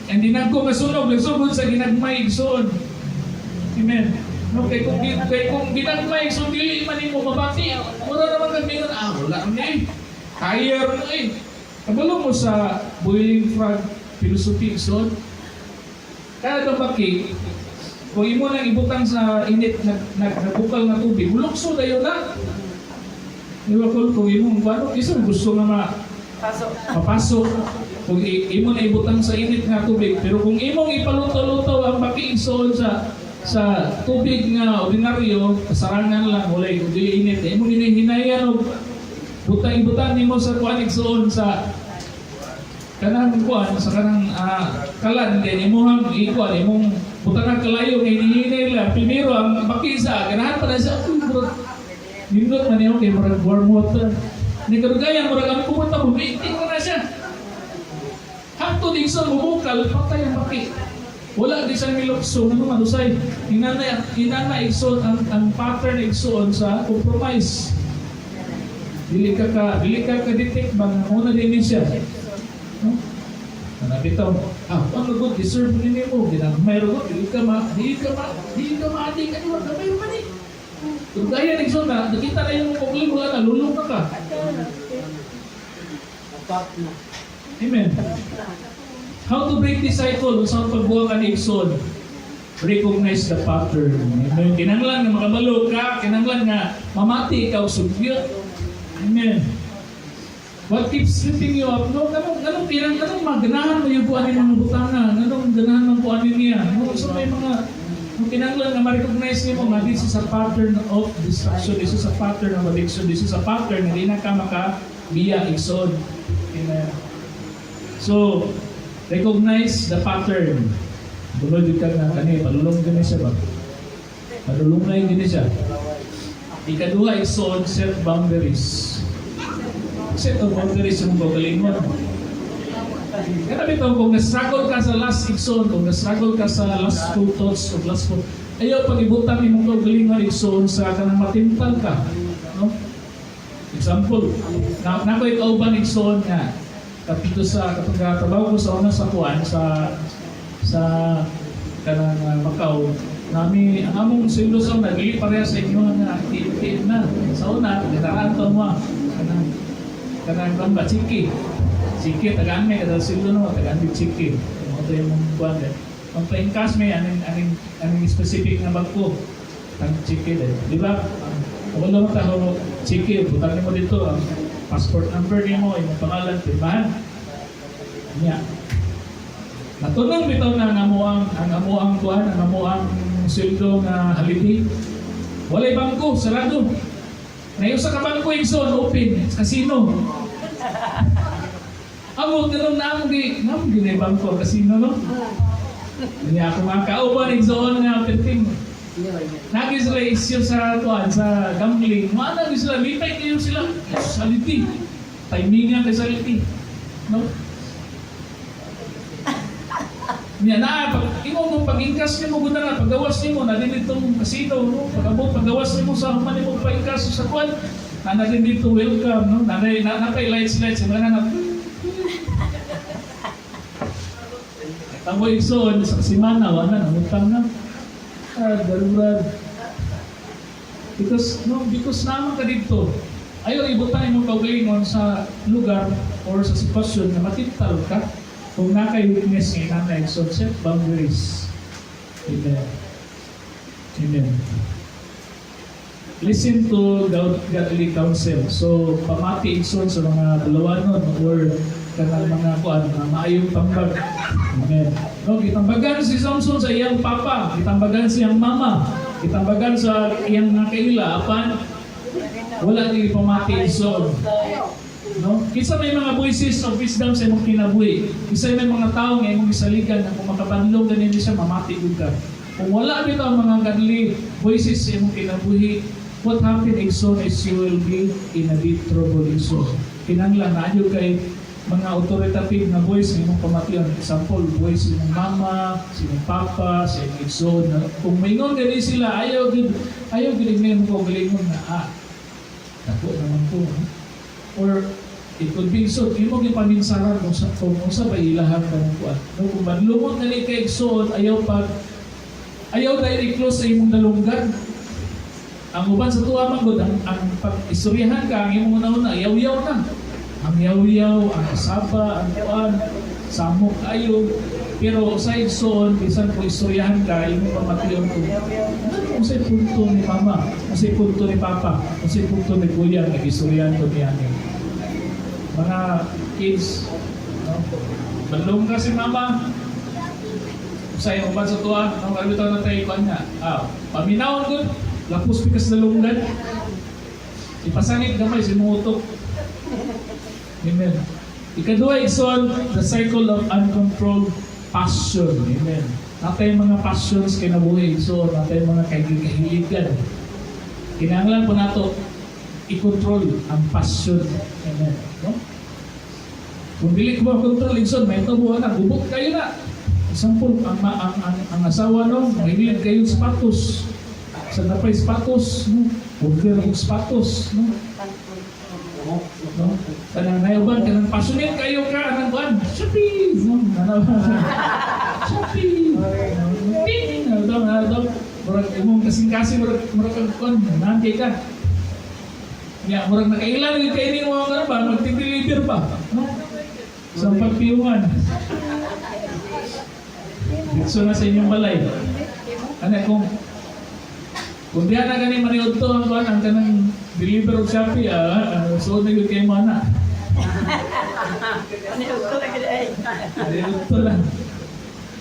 And dinagko nga sunog, nagsugod sa ginagmay, igsoon. Amen. No, kay kung ginagmay, so dili man nimo mabati. Mura naman kag mingon, "Ah, wala ni eh. Kaya ra na eh." Kabalo mo sa boiling frog. philosophy, igsoon. Kaya daw baki, kung imo nang ibutang sa init nag nabukal nga tubig, mulukso dayon na. Di ba kung imong ano, isa gusto nga Pasok. Mapasok kung imo na ibutang sa init nga tubig, pero kung imong ipaluto-luto ang baki, igsoon, sa tubig nga ordinaryo, kasarangan lang, walay dili init, imong hinahinayan og butang, ibutang nimo sa kuan, igsoon, sa kanang kuan, sa kanang kalan din imong ikuan, imong butang ang kalayo nga hinihinay lang. Primero ang baki sa ganahan pa na siya. Uy, bro, nindot man niyo kay murag warm water ni. Kadugayan murag ang pumunta mo, iting na siya. Hangtod, igsoon, mubukal, patay ang baki. Wala di siya milukso. Ano man usay inana, igsoon, ang pattern, igsoon, sa compromise. Dili ka ka detect ba nga muna din siya, no? Ana bitaw, ano good deserve ni nimo, ginagmay ra gud, dili ka maadik ani, wa gamay man ni. Kung kaya igsoon na nakita na yung problema, wala na, lulong na ka. Pak na. Amen. How to break this cycle? Unsa ang pagbuha ka ni, igsoon? Recognize the pattern. Amen. Kinanglan nga makabalo ka, kinanglan nga mamati ikaw sugyot. Amen. What keeps tripping you up? No, anong maganahan mo yung buwan mga butanga? Anong ganahan mo buwan niya? No, so may mga ang kinanglan nga ma-recognize nimo nga this is a pattern of destruction, this is a pattern of addiction, this is a pattern na di na ka makabiya, igsoon. Amen. So, recognize the pattern. Bulod ka nga kani, palulong gani siya ba? Palulong na yun siya. Ikaduha, igsoon, set boundaries. Set of boundaries yung kaugalingon. Kaya bitaw kung na-struggle ka sa lust, igsoon, kung na-struggle ka sa lustful thoughts o lustful, ayaw pag-ibutang imong kaugalingon, igsoon, sa kanang matimtal ka. No? Example, na ako'y kauban, igsoon, nga kapito sa kapag trabaho ko sa una sa kuan sa kanang Macau nami, ang among sweldo sa una dili pareha sa inyo nga ATM na. Sa una gitaraan to mo kanang kuan ba, chiki chiki, tagaan may kada sweldo, no, tagaan di chiki mo to yung kuan din ang pa-encash may aning specific na bangko ang chiki din, di ba? Wala mo tayo chiki, butang nimo dito ang passport number nimo, imong pangalan, pirmahan niya. Natunong bitaw na ang amo ang kuan, ang amo ang sweldo nga holiday. Walay bangko, sarado. Nayo sa ka bangko, igsoon, open, casino. Amo ganun na amo gi na bangko casino, no. Niya ako mga kauban, igsoon, nga perting nagi sila issue sa kuan, sa gambling. Wala na sila, lipay kayo sila. Saliti. Timingan kay saliti. No? Niya na, pag imo mo pag-inkas nimo gud na, paggawas nimo na din ditong casino, no? Pag-abot, paggawas nimo sa human nimo pa-inkas sa kuan, na din dito welcome, no? Na na na kay lights lights na na. Tamo, igsoon, sa simana wala na utang na. Ah, darurad. Because no, because naman ka dito. Ayaw ibutang imong kaugalingon sa lugar or sa sitwasyon na matintal ka. Kung naa kay weakness nga inana, so set boundaries. Amen. Amen. Listen to godly counsel. So, pamati, igsoon, sa mga dalawanon or kanang mga kuan, mga maayong tambag. Amen. No, gitambagan si Samson sa iyang papa, gitambagan sa iyang mama, gitambagan sa iyang mga kaila, apan wala ni pamati, igsoon. No? Kinsa may mga voices of wisdom sa imong kinabuhi? Kinsa may mga tao nga imong gisaligan na kung makabanlong ganin siya, mamati gud ka? Kung wala bitaw ang mga godly voices sa imong kinabuhi, what happen, igsoon, is you will be in a deep trouble, igsoon. Kinanglan na kay mga authoritative na voice nga imong pamation. Example, voice imong mama, si imong papa, si imong igsoon. Na kung maingon gani sila, ayaw gid imong kaugalingon na dako naman ko. No? Or it could be so, imo gipaminsaran kung unsa ba ilahang kanang kuan. No, kung manlumot na ni kay, igsoon, ayaw dahil i-close sa imong dalunggan. Ang uban sa tuwa man gud, ang pag istoryahan ka, ang imong una-una, yaw-yaw na. Ang yaw-yaw, ang kasaba, ang kuan. Samok kayo. Pero sa igsoon, bisan kung istoryahan ka, imong pamation kung ano kung sa punto ni mama, kung sa punto ni papa, kung sa punto ni kuya, nag-istoryahan ko niya ni. Mga kids, no? Balong ka si mama, sa iyong uban sa tuwa, ang kalbitaw na tayo kuan nga. Ah, paminawon gud, lapos pikas na lunggan. Ipasangit gamay sa imong utok. Amen. Ikaduha, igsoon, the cycle of uncontrolled passion. Amen. Natay mga passions kinabuhi, igsoon, natay mga kahiligan. Kinahanglan po nato i-control ang passion. Amen. No? Kung dili ko ma-control, igsoon, may tubuhan na, gubot kayo na. Example, ang asawa, no, mahilig kayo sa sapatos. Sa napay sapatos, no? Order og sapatos, no? No? Kanang nayuban, kanang passionate kayo ka, anang kuan, Shopee! No? Ano ba? Shopee! Ting! Ano daw, ano daw? Murag imong kasing-kasing, murag kang kuan, nangkay ka. Ya, murag nakailan gyud kay nimo ang ano ba, magti-deliver pa, no? Sa pagpiyungan. Dito na sa inyong balay. Ano kung diyan na gani maniud to ang kuan ang kanang deliver og Shopee, suod na gyud kay mo ana. Ano yung ko lagi ay. Ito lang.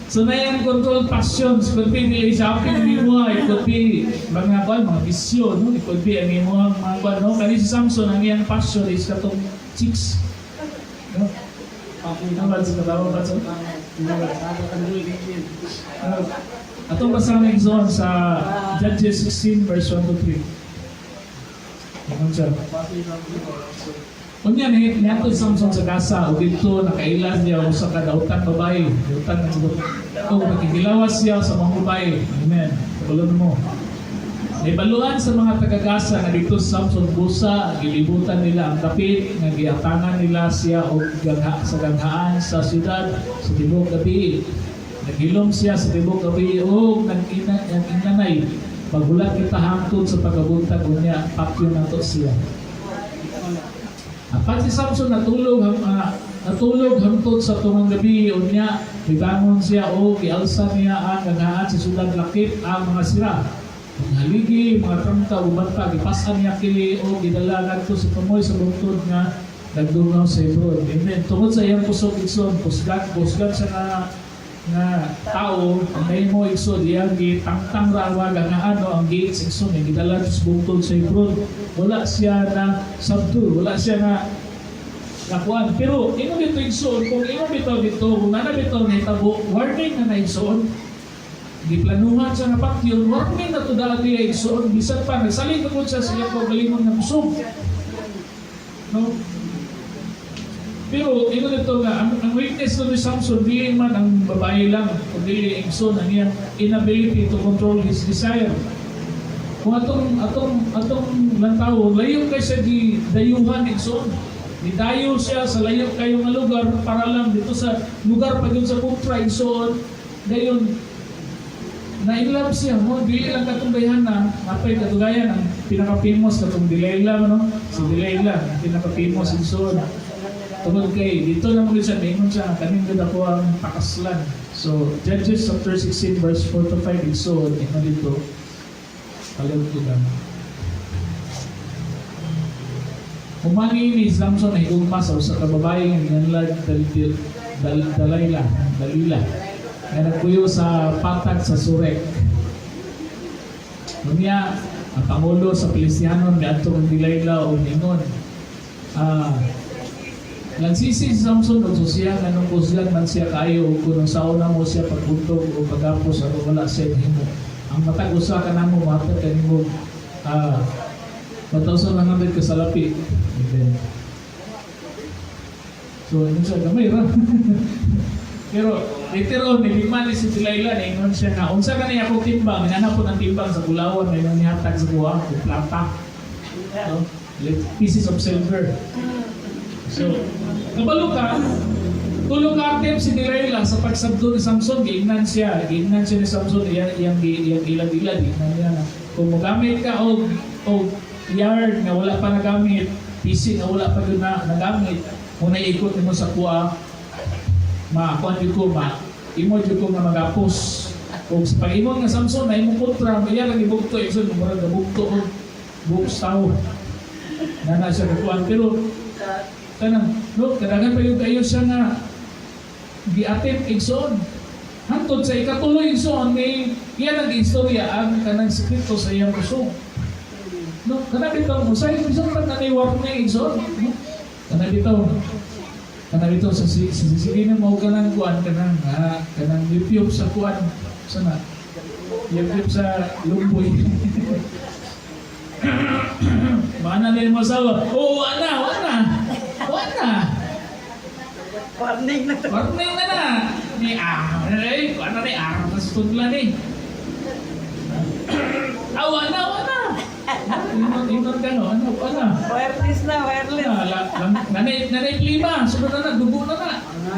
So na yung control passions, could be dili shopping ni mo, it could be mga kuan, mga bisyo, no? It could be ang imo mga kuan, no? Kani si Samson, ang iyang passion is katong chicks. No? Tama sa katawa ba sa? Atong basahan igsoon sa Judges 16 verse 1 to 3. Ingon siya. Unya ni niadto si Samson sa Gaza ug didto nakaila siya usa ka dautan babae, dautan nga siguro. O nakikilawas siya sa mga babae. Amen. Kabalo mo. Naibaluan sa mga taga-Gaza nga dito si Samson busa, gilibutan nila ang dapit, nga giatangan nila siya og gangha sa ganghaan sa syudad sa tibuok gabi. Naghilom siya sa tibuok gabi og nag-ina nag-inanay. Paghulat kita hangtod sa pagkabuntag, unya patyon nato siya. Apan si Samson natulog hangtod sa tungang gabi, unya mibangon siya o gialsa niya ang ganghaan sa syudad lakip ang mga sira. Mga haligi, mga trangka, uban pa, gipasan niya kini o gidala ngadto sa tumoy sa bungtod nga nagdungaw sa Hebron. Amen. Tungod sa iyang kusog, igsoon, kusgan siya nga tao, ang nahimo, igsoon, iyang gitangtang ra ang mga ganghaan o ang gates, igsoon, eh, gidala sa bungtod sa Hebron. Wala siya na sabdul, wala siya na nakuan. Pero ingon dito, igsoon, kung ingon bitaw dito, kung nana bitaw nahitabo, warning na na, igsoon. Giplanuhan siya nga patyon, warning na to dati ay, igsoon, bisan pa nagsalig na siya sa iyang kaugalingon nga kusog. No? Pero ingon dito nga ang weakness ni Samson dili man ang babae lang, kundi, igsoon, ang iyang inability to control his desire. Kung atong lantawo, layo kay siya di dayuhan, igsoon. Nidayo siya sa layo kayo nga lugar para lang dito sa lugar pa yun sa kontra, igsoon. Dayon na in love siya mo, dili lang katong na napay katugayan ang pinaka-famous katong Delilah, no? Si Delilah ang pinaka-famous, igsoon. Tungod kay dito lang mo siya ningon siya kaning gud ako ang pakaslan. So Judges chapter 16 verse 4 to 5, igsoon, ingon dito. Palihog ko lang. Humani ni Samson ay higugma sa usa ka babae nga ginganlan Dalayla, Dalila, nga nagpuyo sa patag sa Sorek. Unya, ang pangulo sa Filistianon miadto kang Delilah ug ningon, lansisi si Samson og susiya nganong kusgan man siya kaayo ug kung saon na mo siya pagbuntog o pagapos aron wala siya nahimo. Ang matag usa ka namo mohatag kanimo 1,100 ka salapi. Amen. So, yun siya, gamay ra. Pero, later on, nilima ni si Delilah, ningon siya nga, unsa ka niya akong timbang, hinanap ko ng timbang sa bulawan, may nihatag sa kuha, o plata. No? Like pieces of silver. So, kabalo ka, tulo ka attempt si Delilah sa pagsabdo ni Samson, giingnan siya ni Samson, iyang ilad-ilad, giingnan niya na, kung mogamit ka og yarn nga wala pa nagamit, pisi nga wala pa gyud na nagamit, kung naiikot nimo sa kuha, Ma kuan jud ko, ma imo jud ko nga magapos. Ug sa pag-ingon nga Samson na imong kontra, iya lang ibugto, igsoon, murag gabugto og buhok sa tawo. Na na siya kakuan, pero kanang no, kadaghan pa yung kayo siya nga gi-attempt, igsoon. Hantod sa ikatulo, igsoon, ni iya nang istorya ang kanang sekreto sa iyang puso. No, kana bitaw usahay bisan pa na ni warning, igsoon. No? Kana bitaw sa sige na mo kanang kuan, kanang kanang yupyup sa kuan sana. Yupyup sa lumboy. Mana ni mo asawa? Oh, wala, wala. Wala. Warning na to. Warning na na. Ni eh, ano ni sa tudla ni. Ah, wala, wala. Inon, inon ka no, ano, wala. Wireless na, wireless. Ah, nanay, nanay klima, sunod na na, dugo na na.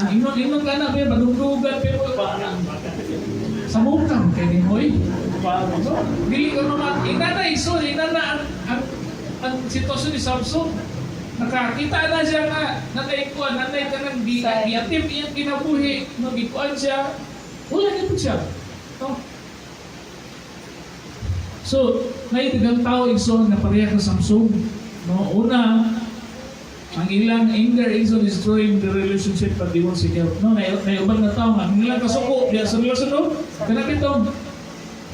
Inon, inon ka na, pero madugdugan, pero sa mukha, kay ni Hoy. So, dili ko naman, inana, so, inana ang sitwasyon ni Samson. Nakakita na siya nga, nanay ko, nanay ka nang di, giatim iyang kinabuhi, no, gikuan siya, wala na po siya. No? So, naidagang tao, igsoon, na pareha ka Samson. No, una, ang ilang anger, igsoon, destroying the relationship but they won't seek help. No, naiuban na tao nga, ang ilang kasuko, diya sa relasyon, no?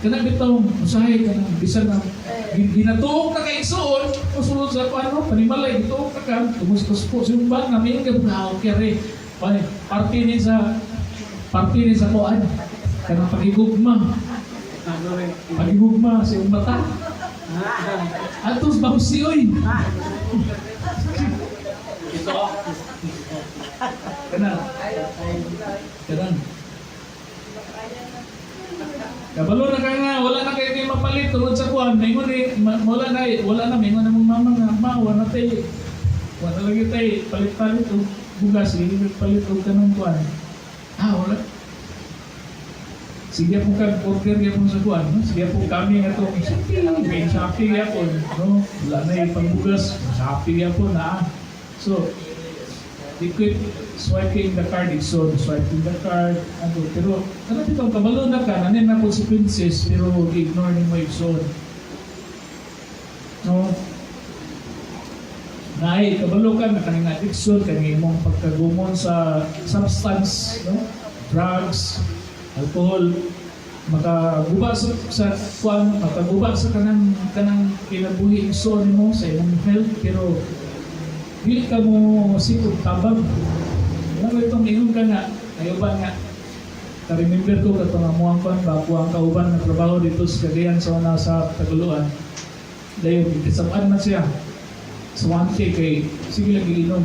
Kana bitaw, usahay ka na, bisan na, ginatuok na kay igsoon, usulod sa ano, panimalay, gituok na ka, tumustos po, simban na, may ka, okay re, parte ni sa kuan, kanang pagigugma, pagigugma sa iyong mata. Atos bawsi oy. Ito. Kana. Kana. Kabalo na ka nga, wala na kayo kay mapalit tungod sa kuan. Maingon ni, wala na, maingon na mong mama nga, ma, wala na tayo. Wala lagi tayo, palit-palit og bugas, sige, palit og kanang kuan. Ah, wala. Sige po kag order gyapon sa kuan, no? Sige po kami nga to, Shopee, may Shopee gyapon, no? Wala na yung pangbugas, Shopee gyapon na. So, they quit swiping the card, igsoon, swiping the card, ano, pero ano bitaw, kabalo na ka, nanin na consequences, pero ignore nimo, igsoon. No? Nay, kabalo ka na kaning addiction, kaning imong pagkagumon sa substance, no? Drugs, alcohol, makaguba sa kuan, makaguba sa kanang kanang kinabuhi, igsoon, nimo sa imong health, pero dili ka mo sikog tabang. Wala itong ingon ka nga, ayo ba nga, ka-remember ko katong amuang kuan ba, kuang kauban na trabaho dito sa Cagayan sa una sa Taguluan. Dayon, gisapan man siya. Swante kay sige lang giinom.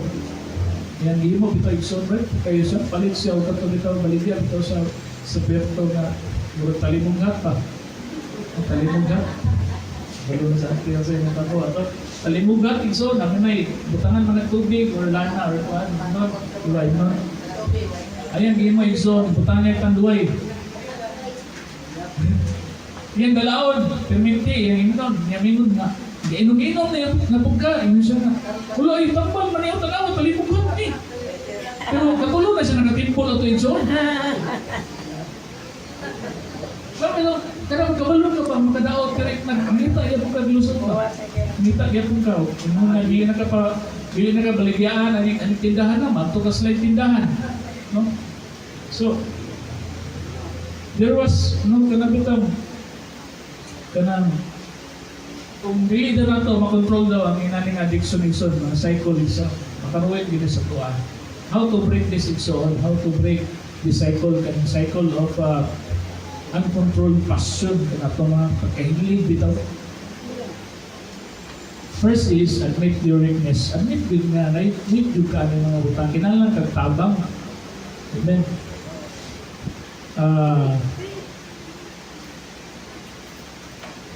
Yan gihimo bitaw, igsoon, right? Kayo siya palit siya og kato bitaw baligya bitaw sa Berto nga murag talimong pa. Ang talimong hat. Balo na sa akin sa imong tako ato. Talimong hat, igsoon, ang may butangan man ng tubig or lana or kuan, no? Diba, no? Ayan, gihimo, igsoon, butangan tanduay. Yan dalaon, perminti, yung inom, yung inom na. Inom-inom na yung nabugka, ingon siya na. Wala, ay, tambal, man yung tanawa, talimong hat ni. Pero katulo na siya nakatimpol ato, igsoon. Sabi no, pero kabalo ka pa, makadaot ka rin, nagpangita, iya po ka, gilusot ba? Ngita gyapon ka. Kung na dili na ka pa, dili na ka baligyaan ani ani tindahan na, madto ka sa tindahan. No? So there was no kanang bitaw kanang kung dili na nato makontrol daw ang inaning addiction, igsoon, mga cycle isa makaruin gid sa tuwa. How to break this, igsoon? How to break the cycle, kanang cycle of uncontrolled passion, kanato mga pagkahilig bitaw? First is admit your weakness. Admit gyud nga na weak gyud ka ani mga butang. Kinahanglan kag tabang. Amen.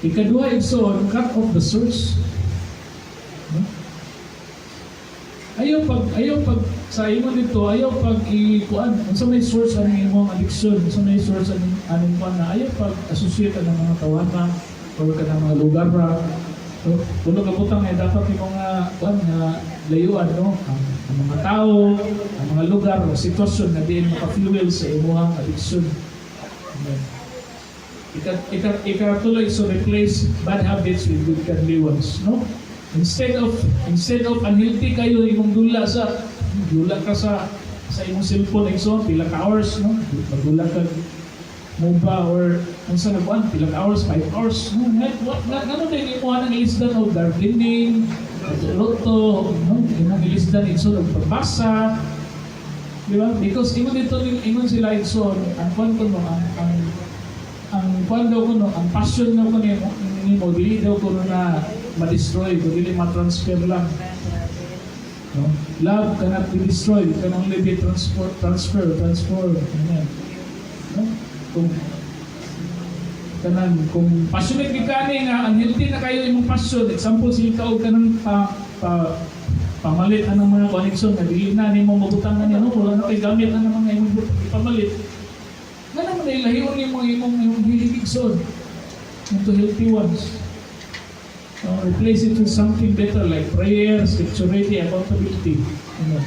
Ikaduha, igsoon, cut off the source. No? Ayaw pag sa imo dito, ayaw pag ikuan unsa may source ani imong addiction, unsa may source ani aning kuan na ayaw pag associate ang mga tawana or kanang mga lugar ra. So, tulo ka butang ay dapat imo nga kuan nga layuan, no? Ang Ang mga tao, ang mga lugar o sitwasyon na diin maka-fuel sa imuhang addiction. Amen. Ikatulo, so replace bad habits with good godly ones, no? Instead of unhealthy kayo imong dula ka sa imong cellphone, igsoon, pila ka hours, no? Magdula ka MOBA or unsa na kuan, pila ka hours, 5 hours, no? Nga ngano din imo anang ilisdan og gardening, luto, no? Imong ilisdan, igsoon, og pagbasa, di ba? Because ingon dito, ingon sila, igsoon, ang kuan ko, no, ang kuan daw kuno, ang passion daw kuno nimo, dili daw kuno na ma-destroy, kung dili ma-transfer lang. No? Love cannot be destroyed, it can only be transfer, transformed. Amen. No? Kung kanang kung passionate gid kani nga unhealthy na kayo imong passion, example, sige ka og kanang pa, pa pamalit anang mga connection nga dili na nimo mabutang na no, wala na kay gamit ang mga imong ipamalit, nga naman ay lahion nimo imong hilig, igsoon, into healthy ones. Replace it with something better like prayer, scripture reading, accountability. Ano.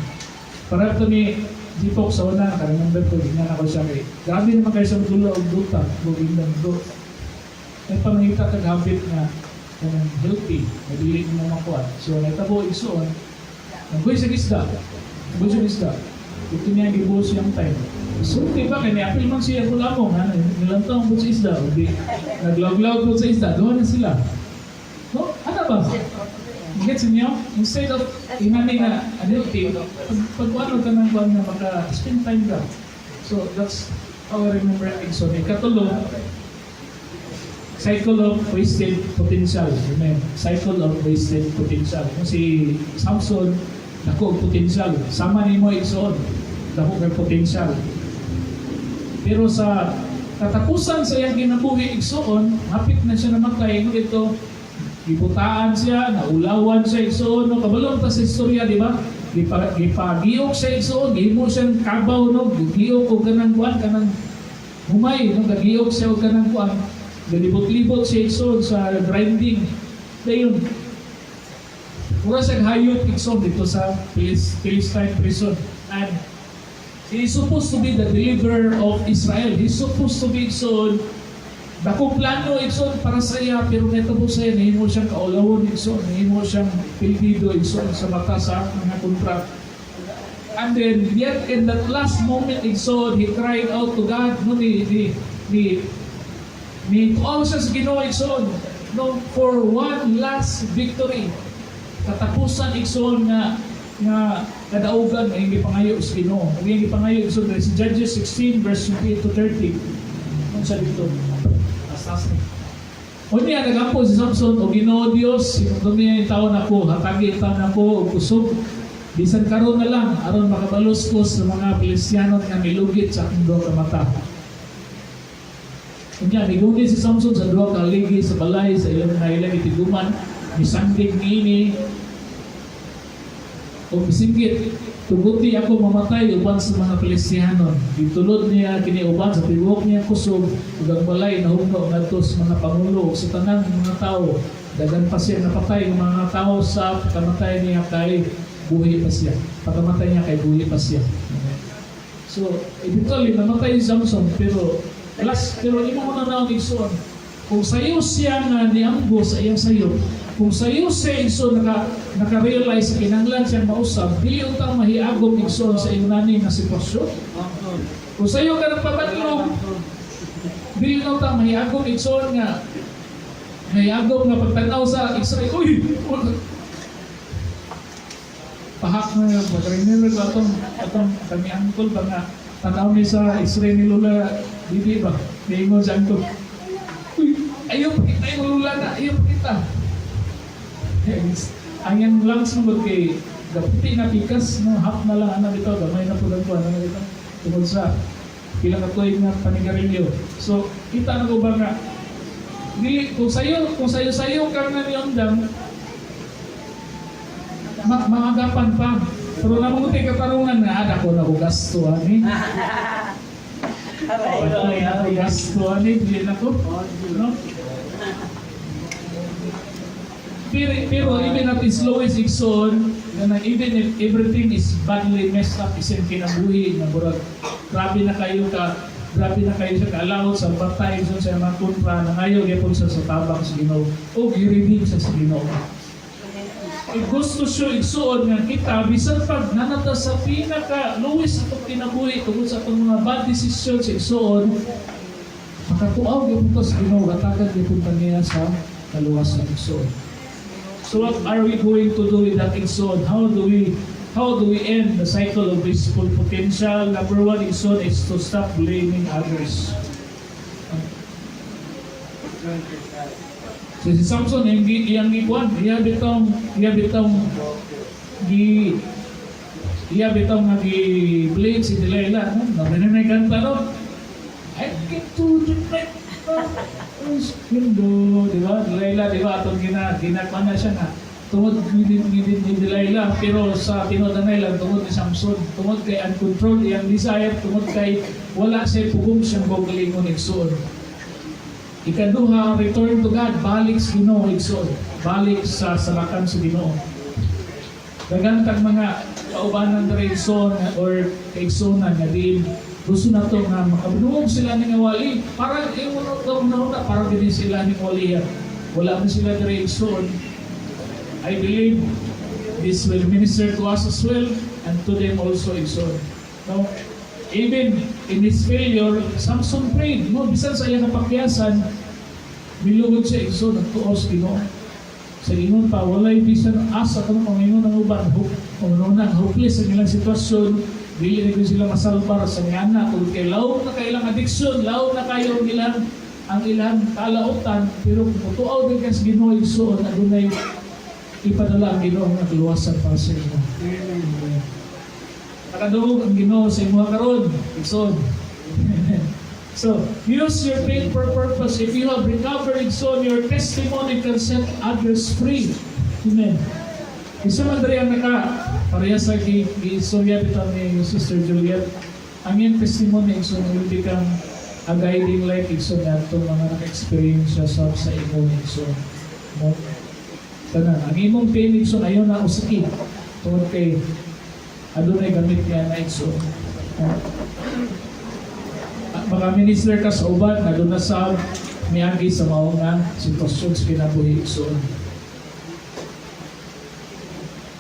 Para ito ni Jipok sa una, ka-remember ko, gingan ako siya kay, grabe naman kayo sa dula og duta, gugindang do. May pangita kag habit na kanang healthy, na dili mo makuha. So, naitabo, igsoon, nagbuhi sa isda, nagbuhi sa isda. Ito niya gibuhos siyang time. Sulti ba, kaya niapil man siya kung lamong, ha? Nilantaw ang sa isda, o di, naglawg-lawg po sa isda, doon na sila. No? Ano ba? Gets niyo? Instead of inani nga unhealthy, pag ano ka ng kuan nga maka-spend time ka. So that's how I remember it. So ikatulo, cycle of wasted potential. Amen. Cycle of wasted potential. Kung si Samson, dako og potential. Sama nimo, igsoon, dako kay potential. Pero sa katapusan sa iyang kinabuhi, igsoon, hapit na siya namatay, no, ito, gibutaan siya, naulawan siya, igsoon, no, kabalo ta sa istorya, di ba? Gipagiyok siya, igsoon, gihimo siyang kabaw, no, giyok og kanang kuan, kanang humay, no, gagiyok siya og kanang kuan, galibot-libot siya, igsoon, sa grinding. Dayon, mura siyang hayop, igsoon, dito sa Philistine prison. And he is supposed to be the deliverer of Israel. He's supposed to be, igsoon, dako plano, igsoon, para sa iya, pero nahitabo sa iya, nahimo siyang kaulawon, igsoon, nahimo siyang pildido, igsoon, sa mata sa mga kontra. And then, yet in that last moment, igsoon, he cried out to God, no, ni tuaw siya sa Ginoo, igsoon, no, for one last victory. Katapusan, igsoon, nga kadaugan nga iyang gipangayo sa Ginoo. Ang iyang gipangayo, igsoon, sa Judges 16 verse 28 to 30. Ano sa dito? Asas ni. Unya nagampo si Samson, "O Ginoo Dios, hinumdumi niya taon ako, hatagi taon ako og kusog. Bisan karon na lang aron makabalos ko sa mga Filistiano nga milugit sa akong duha ka mata." Unya miguni si Samson sa duha ka haligi sa balay sa ilang nga ilang itiguman, misandig niini o misinggit, "Tuguti ako mamatay uban sa mga Filistianon." Gitulod niya kini uban sa tibuok niya kusog ug ang balay nahugno ngadto sa mga pangulo ug sa tanang mga tao. Daghan pa siya napatay ng mga tao sa pagkamatay niya kay buhi pa siya. Pagkamatay niya kay buhi pa siya. Amen. So, eventually, namatay si Samson, pero last, pero imo mo na naon, igsoon. Kung sayo siya nga niamgo sa iyang sayo, kung sayo siya, igsoon, naka-realize kinahanglan siyang mausab, dili unta mahiagom, igsoon, sa iyong nani nga sitwasyon. Kung sayo ka nagpabanlong, dili na unta mahiagom, igsoon, nga mahiagom nga pagtanaw sa x-ray, uy! Pahak na yun. Pag-remember ko atong kami uncle ba nga tanaw ni sa x-ray ni Lola Bibi ba? Niingon sa uncle, "Uy, ayaw pakita yung lula na, ayaw pakita." Yes. Ang yung lungs mo kay gaputi na pikas, no, half na lang anak ito, gamay na po lang po, ano ito, tungod sa pila ka tuig nga panigarilyo. So, kita na ko ba nga, dili, kung sayo ka nga niundang, maagapan pa. Pero namunguti katarungan nga, ada ko na ko gasto, ani. Aray. Ako na ko gasto, ani, dili na ko. No? Pero even at its lowest, igsoon, Na even if everything is badly messed up isang kinabuhi na murag grabe na kayo sa kaalaw sa batay sa mga kontra na ngayon gyapon sa tabang sa Ginoo o gi-redeem sa Ginoo. Gusto siya, igsuon, nga kita bisan pag nanata sa pinaka lowest atong kinabuhi tungod sa atong mga bad decisions, igsuon, makatuaw gyapon ta sa Ginoo, hatagan gyapon ta niya sa kaluwasan, igsuon. So what are we going to do with that, igsuon? How do we end the cycle of wasteful potential? Number one, igsuon, is to stop blaming others. So si Samson, iyang gikuan, iya bitong nga gi-blame si Delilah, no? Narinig na kanta, no? "I get to the night." Window, di ba? Delilah, di ba? Atong ginakuan na siya nga. Tungod ngidin ni Delilah, pero sa tinuod na lang, tungod ni Samson, tungod kay uncontrolled iyang desire, tungod kay wala siya pugong siyang kaugalingon, igsuon. Ikaduha, return to God, balik sa Ginoo, igsoon. Balik sa salakan sa Ginoo. Daghan tag mga kaubanan diri, igsoon, or kaigsuonan nga diin gusto na to nga makabunuog sila ning wali. Para imo na na para gid sila ning wali. Wala man sila diri, igsoon. I believe this will minister to us as well and to them also, igsoon. No? Even in his failure, Samson prayed. No? Bisan sa iyang kapakyasan, miluhod siya, igsoon, nagtuo sa Ginoo. Sa ingon pa, walay bisan asa kanang mga ingon ang uban, hope, na hopeless ang ilang sitwasyon, dili na gyud sila masalbar sa ngana, kung kay lawom na kay ilang addiction, lawom na kayo ang ilang kalautan, pero kung mutuaw din ka sa Ginoo, igsoon, adunay ipadala ang Ginoo nga kaluwasan para sa inyo. Amen. Nakadungog ang Ginoo sa imo karon, igsoon. So, use your pain for purpose. If you have recovered, igsoon, your testimony can set others free. Amen. Isa man diri ang naka pareha sa giistorya bitaw ni Sister Juliet. Ang iyang testimony, igsoon, will become a guiding light, igsoon, atong mga naka-experience siya sa imo, igsoon. No? Tanan, ang imong pain, igsoon, ayaw na usiki. Tungod kay adunay gamit niya na, igsoon. No? Baka minister ka sa uban na doon na sa miagi sa mao nga sitwasyon sa kinabuhi, igsoon.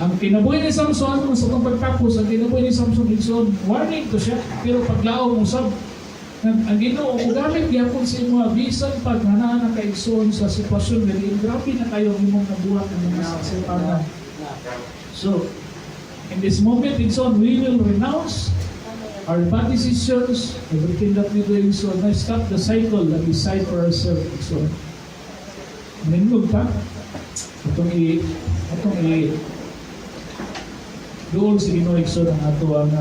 Ang kinabuhi ni Samson, sa itong pagtapos, ang kinabuhi ni Samson, igsoon, warning to siya, pero paglaom usab, ang Ginoo mogamit gyapon sa imo bisan pag naa na ka, igsoon, sa sitwasyon nga diin grabe na kayo ang imong nabuhat ng mga kasaypanan. So, in this moment, igsoon, we will renounce our bad decisions, everything that we do, igsoon, na stop the cycle and decide for ourselves, igsoon. Manindog ta, atong i duol sa Ginoo, igsoon, ang ato ang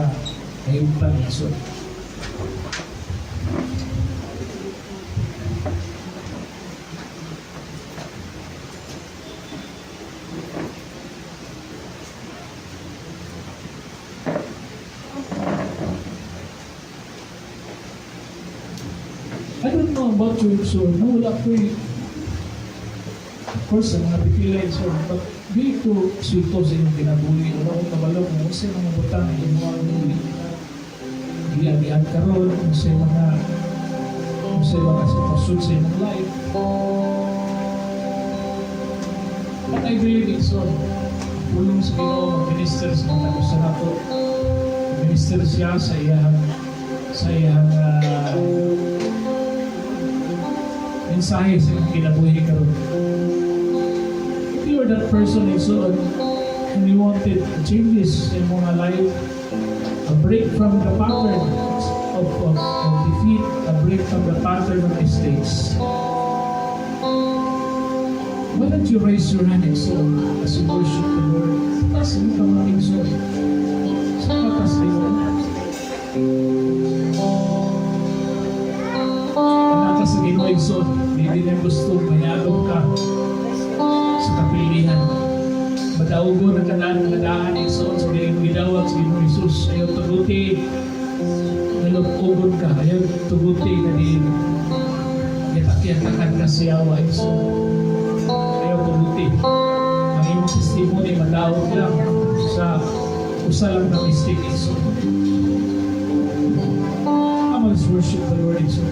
kahimtang, igsoon. I don't know about you, so no, wala ko'y, of course, ang mga pipila, so, but dili ko sulto sa inyong kinabuhi. Wala ko kabalo kung unsay mga butang ang imong giagian karon, unsay mga sitwasyon sa imong life. But I believe it so. Pulong sa Ginoo, minister sa mga gusto nato. Minister siya sa iyang mensahe sa imong kinabuhi karon. If you are that person, igsoon, and you wanted changes sa imong life, a break from the pattern of defeat, a break from the pattern of mistakes, why don't you raise your hand, igsoon, as you worship the Lord? Taas mo ka mga igsoon. Sa patas Ginoo. Anak sa Ginoo, igsoon, hindi na gusto mayadong ka sa kapilihan. Madaugo na kanaan nga daan, igsoon, sa dili mo gidawat sa Ginoo Jesus. Ayaw tuguti nalugogon ka. Ayaw tuguti na di yatak-yatakan ka sa yawa, igsoon. Ayaw tuguti. Ang imong testimony madaog lang. Sa usa lang na mistake, igsoon. Come on, let's worship the Lord, igsoon.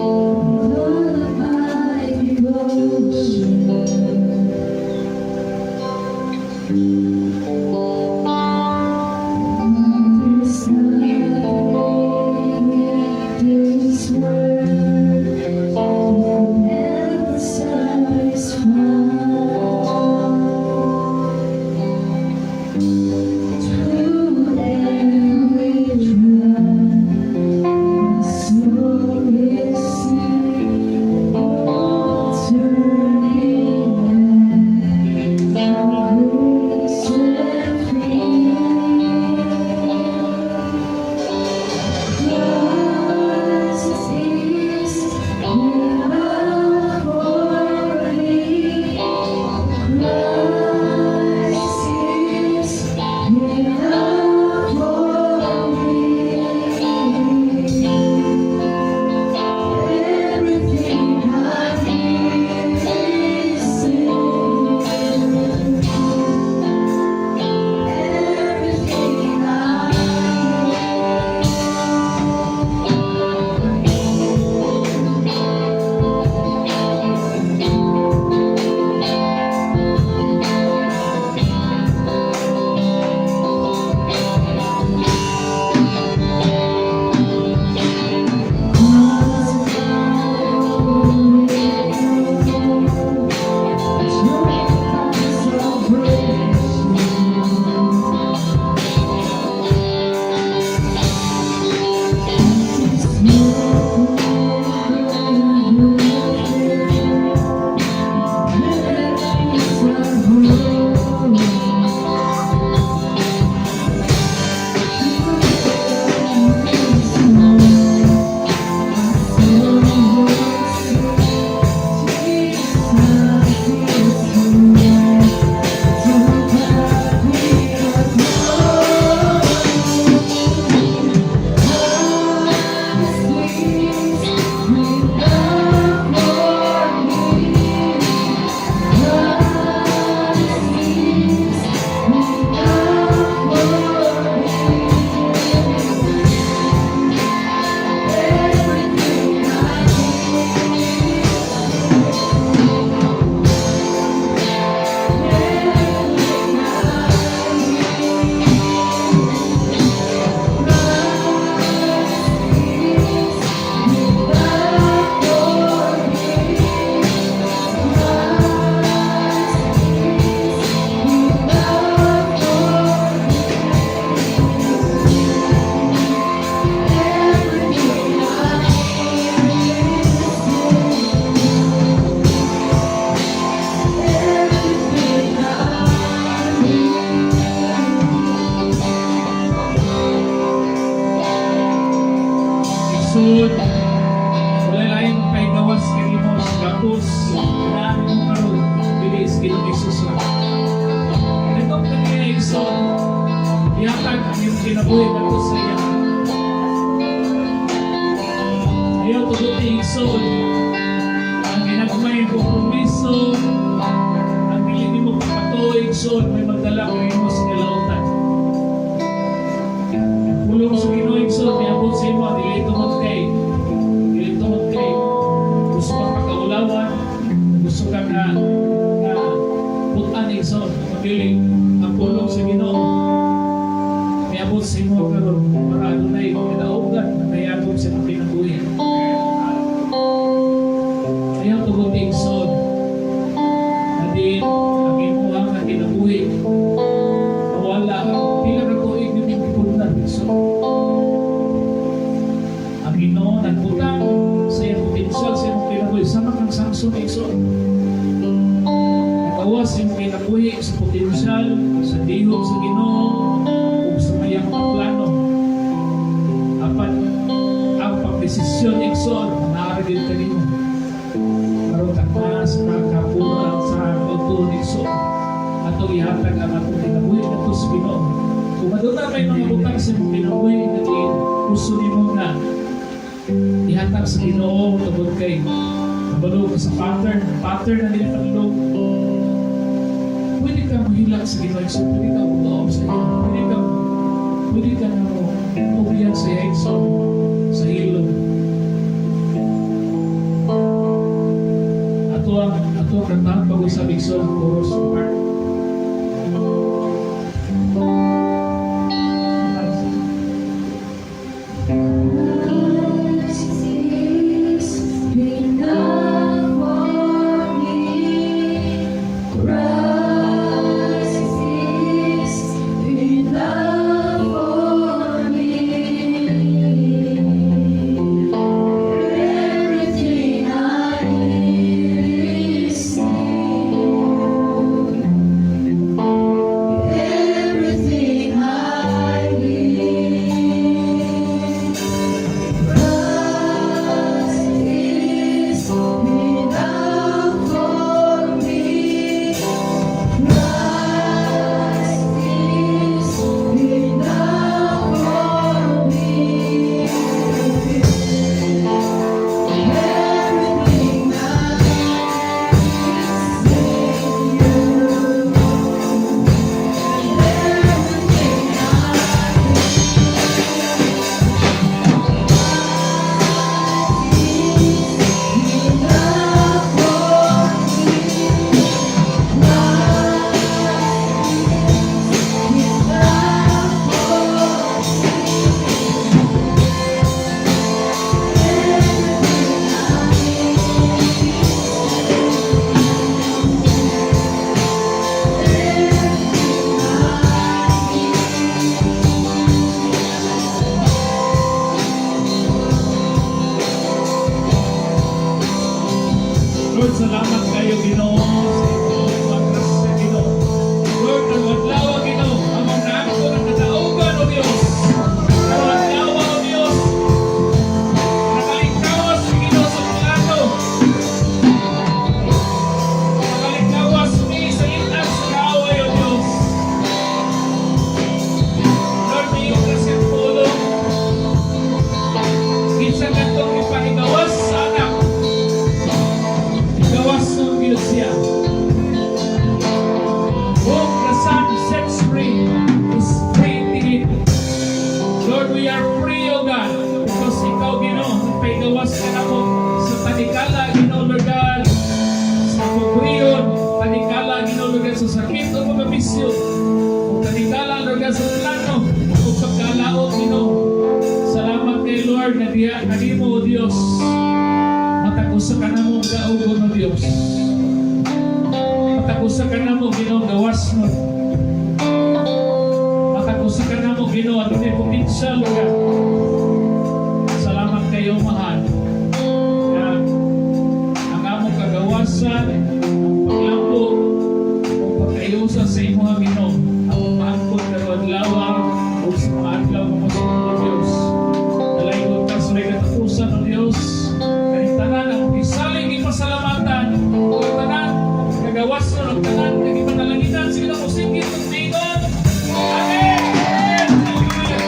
All of my devotion. There's nothing in this world that could ever satisfy. Through every trial, my soul is sick, no turning back. Grace set free. Christ is enough for me. Christ is enough for me. Everything I need is in you. Everything I need. Igsoon, wala laing pahigawas kanimo sa gapos na mo karon dili is Ginoong Hesus ra. Nitong kaniya, igsoon, ihatag ang iyong kinabuhi ngadto sa iya. Ayaw tuguti, igsoon, ang ginagmay kompromiso, ang dili nimo pagpatuo, igsoon, may magdala kanimo sa kalautan. Pulong sa Ginoo, igsoon, miabot sa imo dili tungod kay gusto ka pakaulawan, gusto ka nga putan, igsoon, kundi ang pulong sa Ginoo miabot sa imo karon para adunay kadaugan na mayagom sa imong kinabuhi. Ayaw tugot, igsoon, na diin ang imuha nga kinabuhi mawala ang pila ka tuig nimo gipundar, igsoon. Ang Ginoo nagbutang sa iyang potensyal sa imong kinabuhi sama kang Samson, igsoon. Nagawas sa imong kinabuhi sa potensyal sa dihog. Desisyon, igsoon, naa ra gyud kanimo. Aron takna sa kapuran sa kautuon, igsoon. Atong ihatag ang atong kinabuhi ngadto sa Ginoo. Kung aduna may mga butang sa imong kinabuhi nga gusto nimo na ihatag sa Ginoo tungod kay kabalo ka sa pattern, pattern na nila panlog. Pwede ka mohilak sa Ginoo, igsoon. Pwede ka mutuo sa iya. Pwede ka na mo ubyan sa iya, igsoon, sa hilom. Ato ang kantahan pag-usab, igsoon, ang chorus part. Christ is enough for me. Christ is enough for me. Everything I need is in you. Everything I need. Christ is enough for me. Christ is enough for me. Everything I need is in you. Everything I enough for me. Enough for everything I need. Everything I need. Lord, salamat kayo, Ginoo, sa imong paggrasya, Ginoo. Lord, karong adlaw, Ginoo, among naangkon ang kadaugan, O Dios. Karong adlaw, O Dios, nakalingkawas si Ginoo sa plano. Nakalingkawas mi sa itas sa kaaway, O Dios. Lord, may iyong grasya at pulong. Kinsa katong ipahigawas sa anak, gawas ng Diyos siya. Whom the Son sets free is free indeed. Lord, we are free, O God, because ikaw, Ginoo, nagpahigawas ka namo sa tanikala, Ginoo, Lord God, sa pagriyon, tanikala, Ginoo, Lord God, sa sakit o pagkabisyo, o tanikala, Lord God, sa plano, o pagkalaot, Ginoo. Salamat kay Lord, na diha kanimo, O Dios, matag usa ka namo daugon, O Dios. Matag usa ka namo, Ginoo, gawas mo. Matag usa ka namo, Ginoo, at may potensyal, Lord. Salamat kayo, mahal. Na ang among kagawasan, ang paglambo, o pagkayusa sa imong Ginoo, among maangkon karong adlaw o sa mga adlaw nga mosunod, O Dios. Dalaygon ka sa may katapusan, O Dios. Kaning tanan ang isalig ipasalamatan o ang tanan kagawas ang tanan nga gipanalanginan. Sige na, mosinggit ug moingon. Amen. Amen. Hallelujah.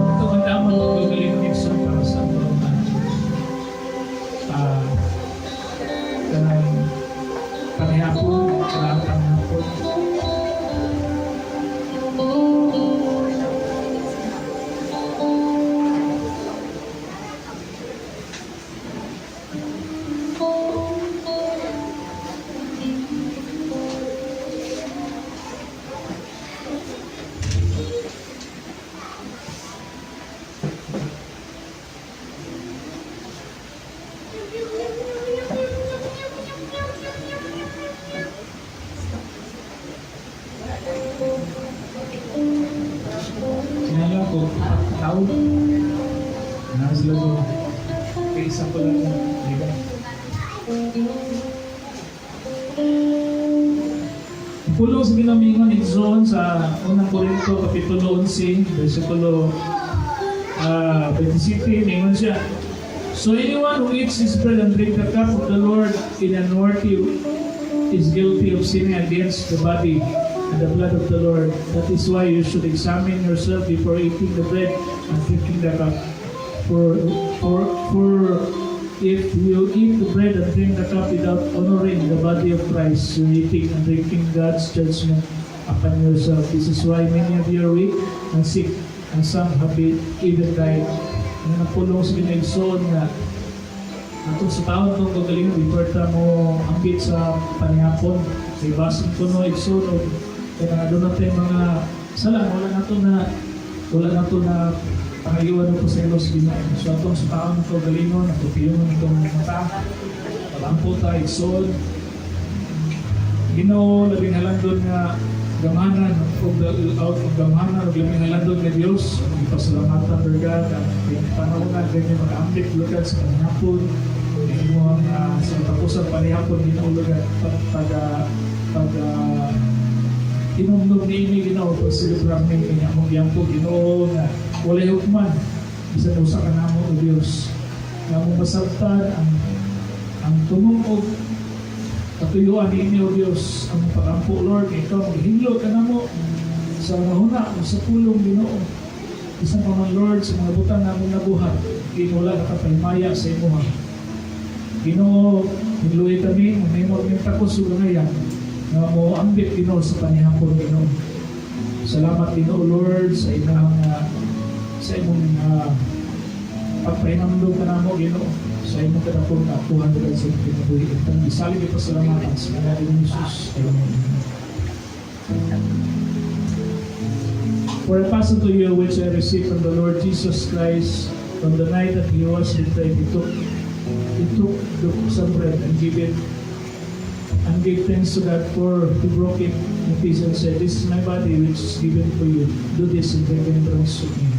Ito ang daman ng gagaling Nixon para sa mga kanang panihapon, kanang panihapon. Sinala ko, tao. Na sila ko. Kay isa ko lang. Di ba? Pulong sa Ginoo miingon, igsoon, sa Unang Korinto kapitulo 11 versikulo 27, mingon siya, "So anyone who eats his bread and drink the cup of the Lord in unworthy is guilty of sinning against the body and the blood of the Lord. That is why you should examine yourself before eating the bread and drinking the cup. For if you eat the bread and drink the cup without honoring the body of Christ, you're eating and drinking God's judgment upon yourself. This is why many of you are weak and sick, and some have been even died." Nga napulong sa Ginoo, igsoon, nga atong sa taon itong kagalingon before ta mo ambit sa panihapon kay basin ko no, igsoon, og kaya doon natin mga sala wala nato na pangayuan ko sa sa Ginoo. So atong sa taon ito galingon, atong piyon itong mata, palampo ta, igsoon. Ginoo, labing halandon nga gamhanan ug out og gamhanan ug labing halandon nga Dios, ipasalamatan, Lord God, ang panahon na ganyan mga ambit, Lord God, sa panihapon imong sa katapusan panihapon, Ginoo, Lord God, pag hinumdum niini, Ginoo, pag celebrar ni kanya among giampo, Ginoo, nga walay hukman bisan usa ka namo, o Dios, nga among masabtan ang tumong og katuyuan niini, O Dios, ang pagampo, Lord, kay ikaw maghinlo ka namo sa hunahuna o sa pulong, Ginoo. Bisan pa man, Lord, sa mga butang namong nabuhat, wala nakapahimaya sa imuha. Ginoo, hinluhi kami, mahimo kami takos ug ngayan nga mo ambit, Ginoo, sa panihapon, Ginoo. Salamat, Ginoo, Lord, sa imong pagpahinamdom ka namo, Ginoo, sa imong kadakong kaapuhan daghan sa imong kinabuhi. Itang gisalig ipasalamatan sa ngalan ni Jesus. Amen. "For I pass unto you which I received from the Lord Jesus Christ: from the night that he was betrayed, he took the some bread and gave it and gave thanks to God, for he broke it in pieces and said, 'This is my body which is given for you. Do this in remembrance of me.'"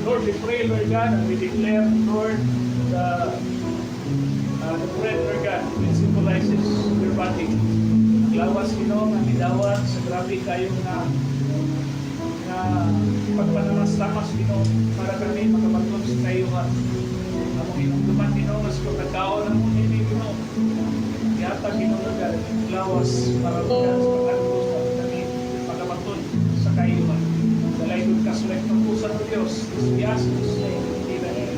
Lord, we pray, Lord God, and we declare, Lord, the bread, Lord God, which symbolizes your body. Ang lawas, Ginoo, nga gidawat sa grabe kayo nga pagpanamas-tamas, Ginoo, para kami makabaton sa kayuhan. Among hinumduman, Ginoo, mas pagkakaon ang mong ini, Ginoo. Gihatag, Ginoo, Lord God, ang lawas para, Lord God, sa pag-antos para kami makabaton sa kayuhan. Dalaygon ka sa katapusan ng Diyos. This we ask in His name. Amen.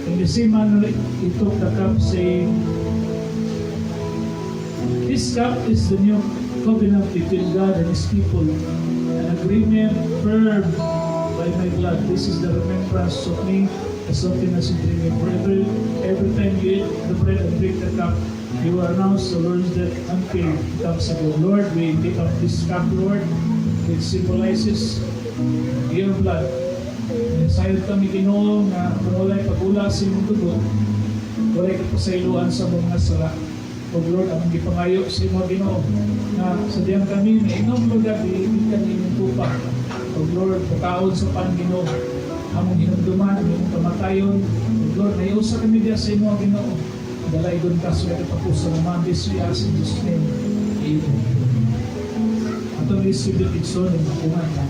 In the same manner, he took the cup, saying, "This cup is the new covenant between God and His people, an agreement firm by my blood. This is the remembrance of me as often as you drink it. For every time you eat the bread and drink the cup, you announce the Lord's death until He comes again." Lord, we take up this cup, Lord, which symbolizes your blood. Sayod kami, Ginoo, nga kung walay pag-ula sa imong dugo, walay kapasayloan sa mga sala. O Lord, among gipangayo sa imo, Ginoo, nga sa diyang kami mainom, Lord God, gikan imong kupa. O Lord, pagkaon sa pan, Ginoo, among hinumduman ang imong kamatayon. O Lord, naiusa kami diya sa imo, Ginoo. Dalaygon ka sa katapusan naman. This we ask in Jesus' name. Amen. Atong distribute, igsoon, yung makuha na.